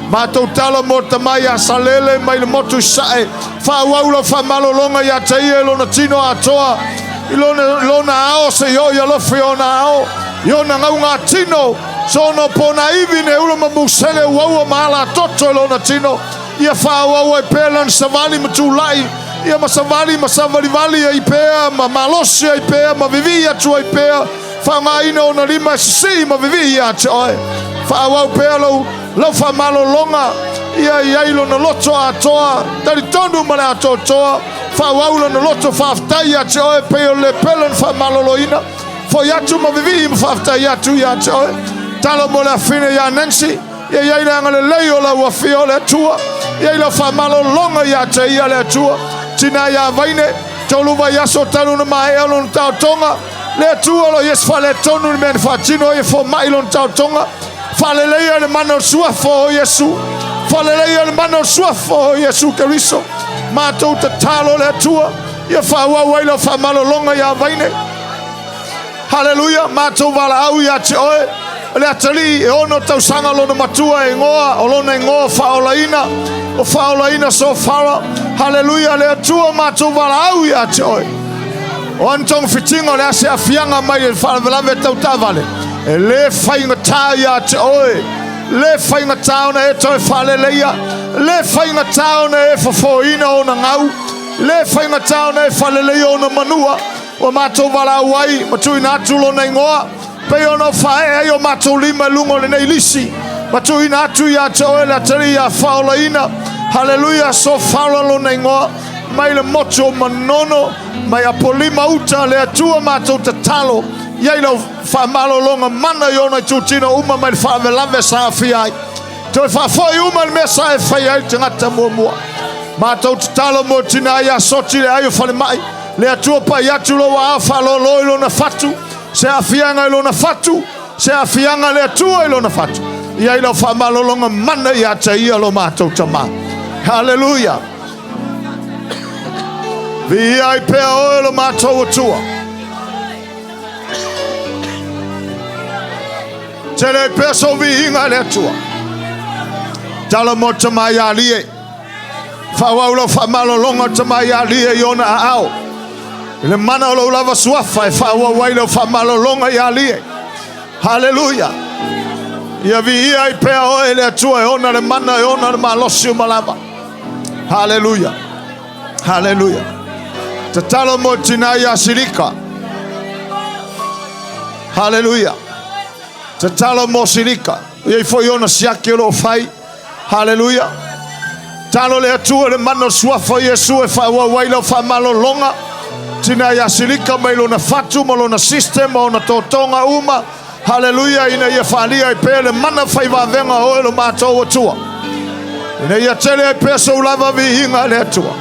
Matou tala mo le tama ia Salele mai le motu i Sae, faaauau lau faamalologa ia te ia i lona tino atoa, i lona, lona ao se i oo i alofi ona ao, i ona gaugatino, soona ponaivi ne ula ma musele uaua ma ala toto i lona tino, ia faaauau ai pea lana savali ma tulai, ia ma savali ma savalivali ai pea, ma malosi ai pea, ma vivii atu ai pea, faaaogaina ona lima e sisii ma vivii ia te oe. Faaauau pea lou, lau faamalologa, ia i ai lona loto atoa, talitonu ma le atoatoa, faaauau lona loto faafetai ia te oe, pei o le pele na faamaloloina, foi atu ma vivii ma faafetai atu ia te oe. Talo mo le afine ia Nancy, ia i ai le agalelei o lau afio o le Atua, ia i lau faamalologa ia te ia le Atua. Tina ia Vaine, tolu vaiaso talu na maea lona taotoga, le Atua o lo o Iesu faaletonu i le mea na faatino ai e fomai lona taotoga. Faaleleia le mana o le suafa o Iesu. Faaleleia le mana o le suafa o Iesu Keriso. Matou tatalo le Atua, ia faaauau ai lau faamalologa ia Vaine. Haleluia, matou valaau ia te oe, le atalii e ono tausaga lona matua e igoa, o lona igoa faaolaina, o faaolaina Sofara. Haleluia, le Atua matou valaau ia te oe. O ana togafitiga o le a se aafiaga mai le faalavelave tau taavale, e le faigata ia te oe, le faigata ona e toe faaleleia, le faigata ona e fofoina ona gau, le faigata ona e faaleleia ona manua. Ua matou valaau ai ma tuuina atu lona igoa, pei ona faaee ai o matou lima i luga o lenei lisi, ma tuuina atu ia te oe le atalii ia faaolaina. Haleluia, Sofala lona igoa, mai le motu o Manono, mai Apolima uta, le Atua matou tatalo, i ai lau faamalologa mana i ona itutino uma mai le faalavelave sa aafia ai. Toe faafoi uma le mea sa e faia ai le tagata muamua. Matou tatalo mo tina ia Soti le ai o falemai, le Atua pai atu lou aao faalolo i lona fatu, se aafiaga i lona fatu, se aafiaga le Atua i lona fatu. I ai lau faamalologa mana ia te ia lo matou tama. Haleluia. Viia ai pea oe lo matou Atua. Tele ai pea sou viiga le Atua. Tala mo tama ia lie. Faaauau lau faamalologa tama ia lie i ona aao. I le mana o lou lava suafa e faaauau ai lau faamalologa ia lie. Haleluia. Ia viia ai pea oe le Atua e ona le mana e ona le malosi uma lava. Haleluia. Haleluia. Tatalo mo tina ia Silika. Haleluia. Tatalo mo Silika. Ia i foi ona siaki o loo fai. Haleluia. Talo le Atua le mana o suafa o Iesu e faaauau ai lau faamalologa. Tina ia Silika mai lona fatu ma lona system ma ona totoga uma. Haleluia, ina ia faalia ai pea le mana faivavega o oe lo matou Atua. Ina ia tele ai pea sou lava viiga le Atua.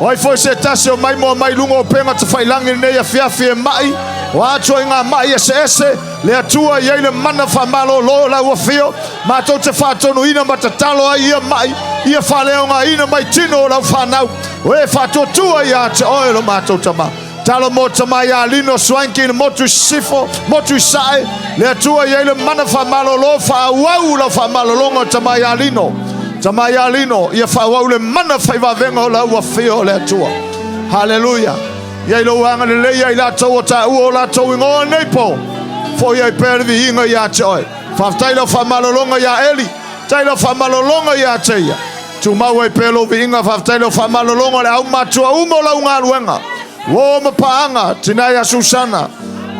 O ai foi se tasi o mai moa mai luga o upega tafailagi i lenei afiafi e mai, o a ituaiga mai eseese, le Atua e i ai le mana faamalolo o lau afio, matou te faatonuina ma tatalo ai ia mai, ia faaleaogaina mai tino o lau fanau, o e faatuatua ia te oe lo matou Tama. Talo mo tama ia Lino Swanky le motu i Sisifo, motu i Sae, le Atua i ai le mana faamalolo, faaauau lau faamalologa o tama ia Lino. Tama ia Lino, ia faaauau le mana faivavega o lau afio o le Atua. Haleluia. Ia i lou agalelei ia i latou o taua o latou igoa nei po. Foi ai pea le viiga ia te oe. Faafetai lau faamalologa ia Eli. Faafetai lau faamalologa ia te ia. Tumau ai pea lou viiga, faafetai lau faamalologa o le aumatua uma o lau galuega. Uo ma paaga, tina ia Susana,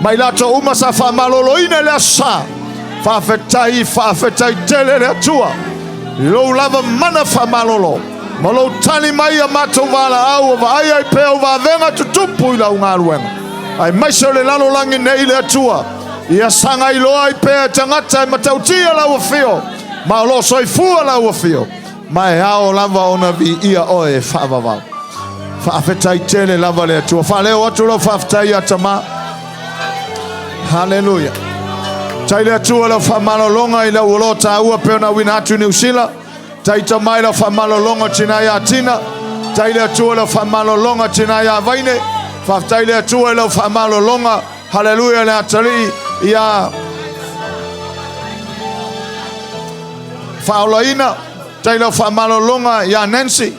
ma i latou uma sa faamaloloina i le aso sa. Faafetai, faafetai tele le Atua i lou lava mana faamalolo ma lou tali mai ia matou valaau o vaai ai pea o vavega tutupu i lau galuega. Aemaise o le lalolagi nei le Atua, ia sagai loa ai pea e tagata e matautia lau afio, ma o lo o soifua lau afio, ma e ao lava ona viia oe e faavavau. Faafetai tele lava le Atua. Faaleo atu lau faafetai ia Tama. Haleluia. Tai le Atua lau faamalologa i lau oloa taua pe ona auina atu i Niu Sila. Tai tama i lau faamalologa tina ia Tina. Tai le Atua lau faamalologa tina ia Vaine. Faafetai le Atua i lau faamalologa. Haleluia le atalii ia. faaolaina. Faafetai lau faamalologa ia Nancy.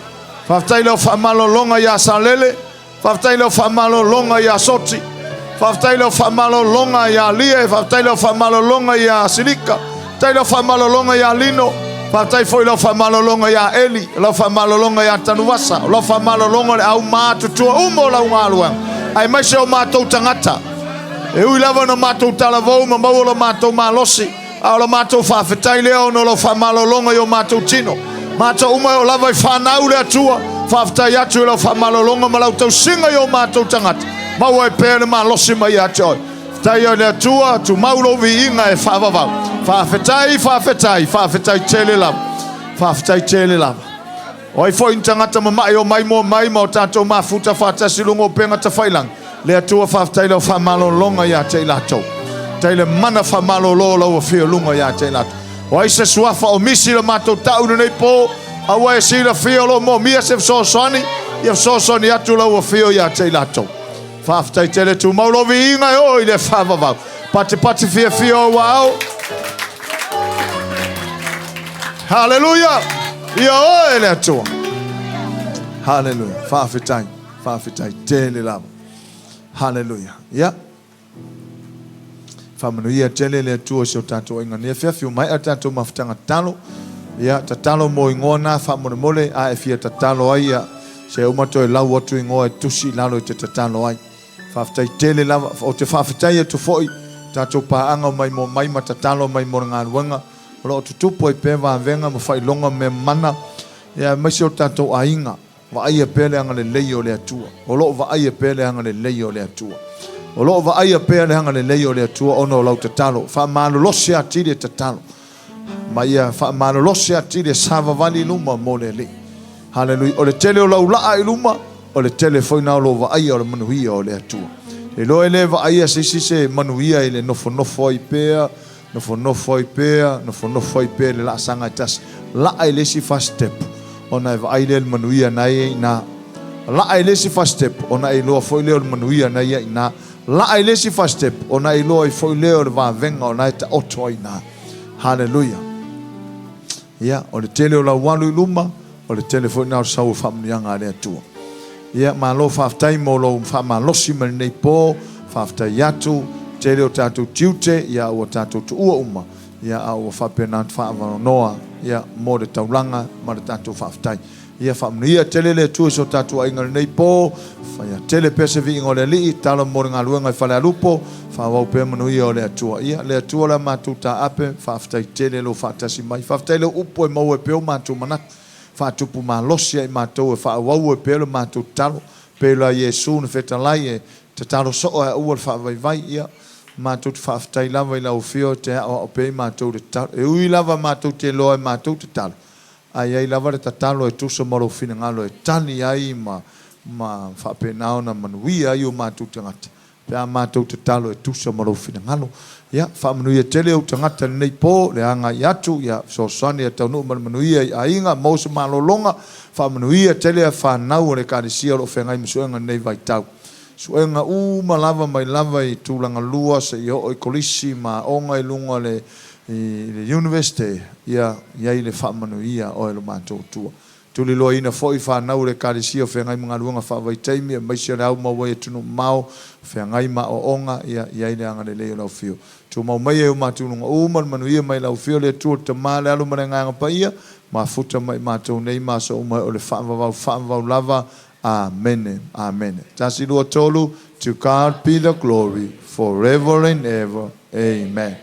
Faafetai lau faamalologa ia Salele. Faafetai lau faamalologa ia Soti. Faafetai lau faamalologa ia Lie. Faafetai lau faamalologa ia Silika. Faafetai lau faamalologa ia Lino. Faafetai foi lau faamalologa ia Eli. Lau faamalologa ia Tanuvasa. O lau faamalologa o le au matutua uma o lau galuega, aemaise o matou tagata. E ui lava ina matou talavou ma maua lo matou malosi, a o la matou faafetai lea ona o lau faamalologa i o matou tino. Matou uma e oo lava i fanau le Atua, faafetai atu i lau faamalologa ma lau tausiga i o matou tagata. Maua ai pea le malosi mai ia te oe. Faafetai e le Atua, tumau lou viiga e faavavau. Faafetai, faafetai, faafetai tele lava. Faafetai tele lava. O ai foi ni tagata mama'i o mai moa mai ma o tatou mafuta faatasi i luga o upega tafailagi, le Atua faafetai lau faamalologa ia te i latou. Faafetai le mana faamalolo o lau Afio i luga ia te i latou. O ai se suafa o misi i le matou ta'u i lenei po, aua e silafia o lo o moomia se fesoasoani, ia fesoasoani atu lau Afio ia te i latou. Faafetai tele tumau lou viiga e oo i le faavavau. Patipati fiafia o aao. Haleluia! Ia oe le Atua. Haleluia. Faafetai. Faafetai tele lava. Haleluia. Ia. Faamanuia tele le Atua i si o tatou aiga nei afiafi. Ua maea tatou mafutaga tatalo. Ia, tatalo mo igoa na faamolemole a e fia tatalo ai ia se uma toe lau atu igoa e tusi i lalo e te tatalo ai. Faafetai tele lava. Ou te faafetai atu foi tatou paaga o maimoa mai ma tatalo mai mo le galuega o lo o tutupu ai pea vavega ma faailoga mea mana, ia aemaise o tatou aiga. Vaaia pea le agalelei o le Atua. O lo o vaaia pea le agalelei o le Atua. O lo o vaaia pea le agalelei o le Atua ona o lau tatalo. Faamalolosi atili e tatalo. Ma ia faamalolosi atili e savavali i luma mo le Alii. Haleluia. O le tele o lau laa i luma, o le tele foi na o lou vaaia o le manuia o le Atua. E iloa e le vaaia se isi se manuia i le nofonofo ai pea, nofonofo ai pea, nofonofo ai pea i le laasaga e tasi. Laa i le isi fasitepu, ona e vaai lea i le manuia na e i ai ina. Laa i le isi fasitepu, ona e iloa foi lea o le manuia na e i ai ina. Laa i le isi fasitepu, ona e iloa ai foi lea o le vavega o na e taoto ai ina. Haleluia! Ia, o le tele o lau alu i luma, o le tele foi lena o le sau o faamanuiaga a le Atua. Ia, malo faafetai mo lou faamalosi mai lenei po, faafetai atu, tele o tatou tiute, ia ua tatou tuua uma, ia a ua faapena ona faaavanoa, ia, mo le taulaga ma le tatou faafetai. Ia faamanuia tele le Atua i so tatou aiga i lenei po. Faia tele pea se viiga o le Alii, talo mo le galuega i Falealupo, faaauau pea manuia o le Atua. Ia, le Atua le a matou taape, faafetai tele lou faatasi mai. Faafetai lou upu e maua ai pea o matou manatu. Faatupu malosi ai matou e faaauau ai pea le matou tatalo. Pei la Iesu na fetalai e tatalo soo ai aua le faavaivai. Ia, matou te faafetai lava i lau Afio e te aoao pea i matou i le tatalo. E ui lava matou te iloa e matou tatalo, A i ai lava le tatalo e tusa ma lou finagalo e tali ai ma ma faapena ona manuia ai o matou tagata, pe a matou tatalo e tusa ma lou finagalo. Ia, faamanuia tele ou tagata i lenei po, le agai atu, ia, fesoasoani ia taunuu ma le manuia i aiga, maua se malologa, faamanuia tele a fanau a le Ekalesia o lo o feagai ma suega i lenei vaitau. Suega uma lava mai lava i tulaga lua seia oo i kolisi ma aoga i luga o le i le Universite, ia i ai le faamanuia oe lo matou Atua. Tuliloaina foi fanau o le Ekalesia o feagai ma galuega faavaitaimi aemaise o le au maua i atunuu mamao o feagai ma aoaoga, ia i ai le agalelei o lau Afio. Tumau maia i o matou luga uma le manuia mai lau Afio le Atua le Tama le Alo ma le Agaga Paia, mafuta mai matou nei ma aso uma e o le faavavau faavavau lava. Amene. Amene. Tasi, lua, tolu, To God be the glory forever and ever. Amen.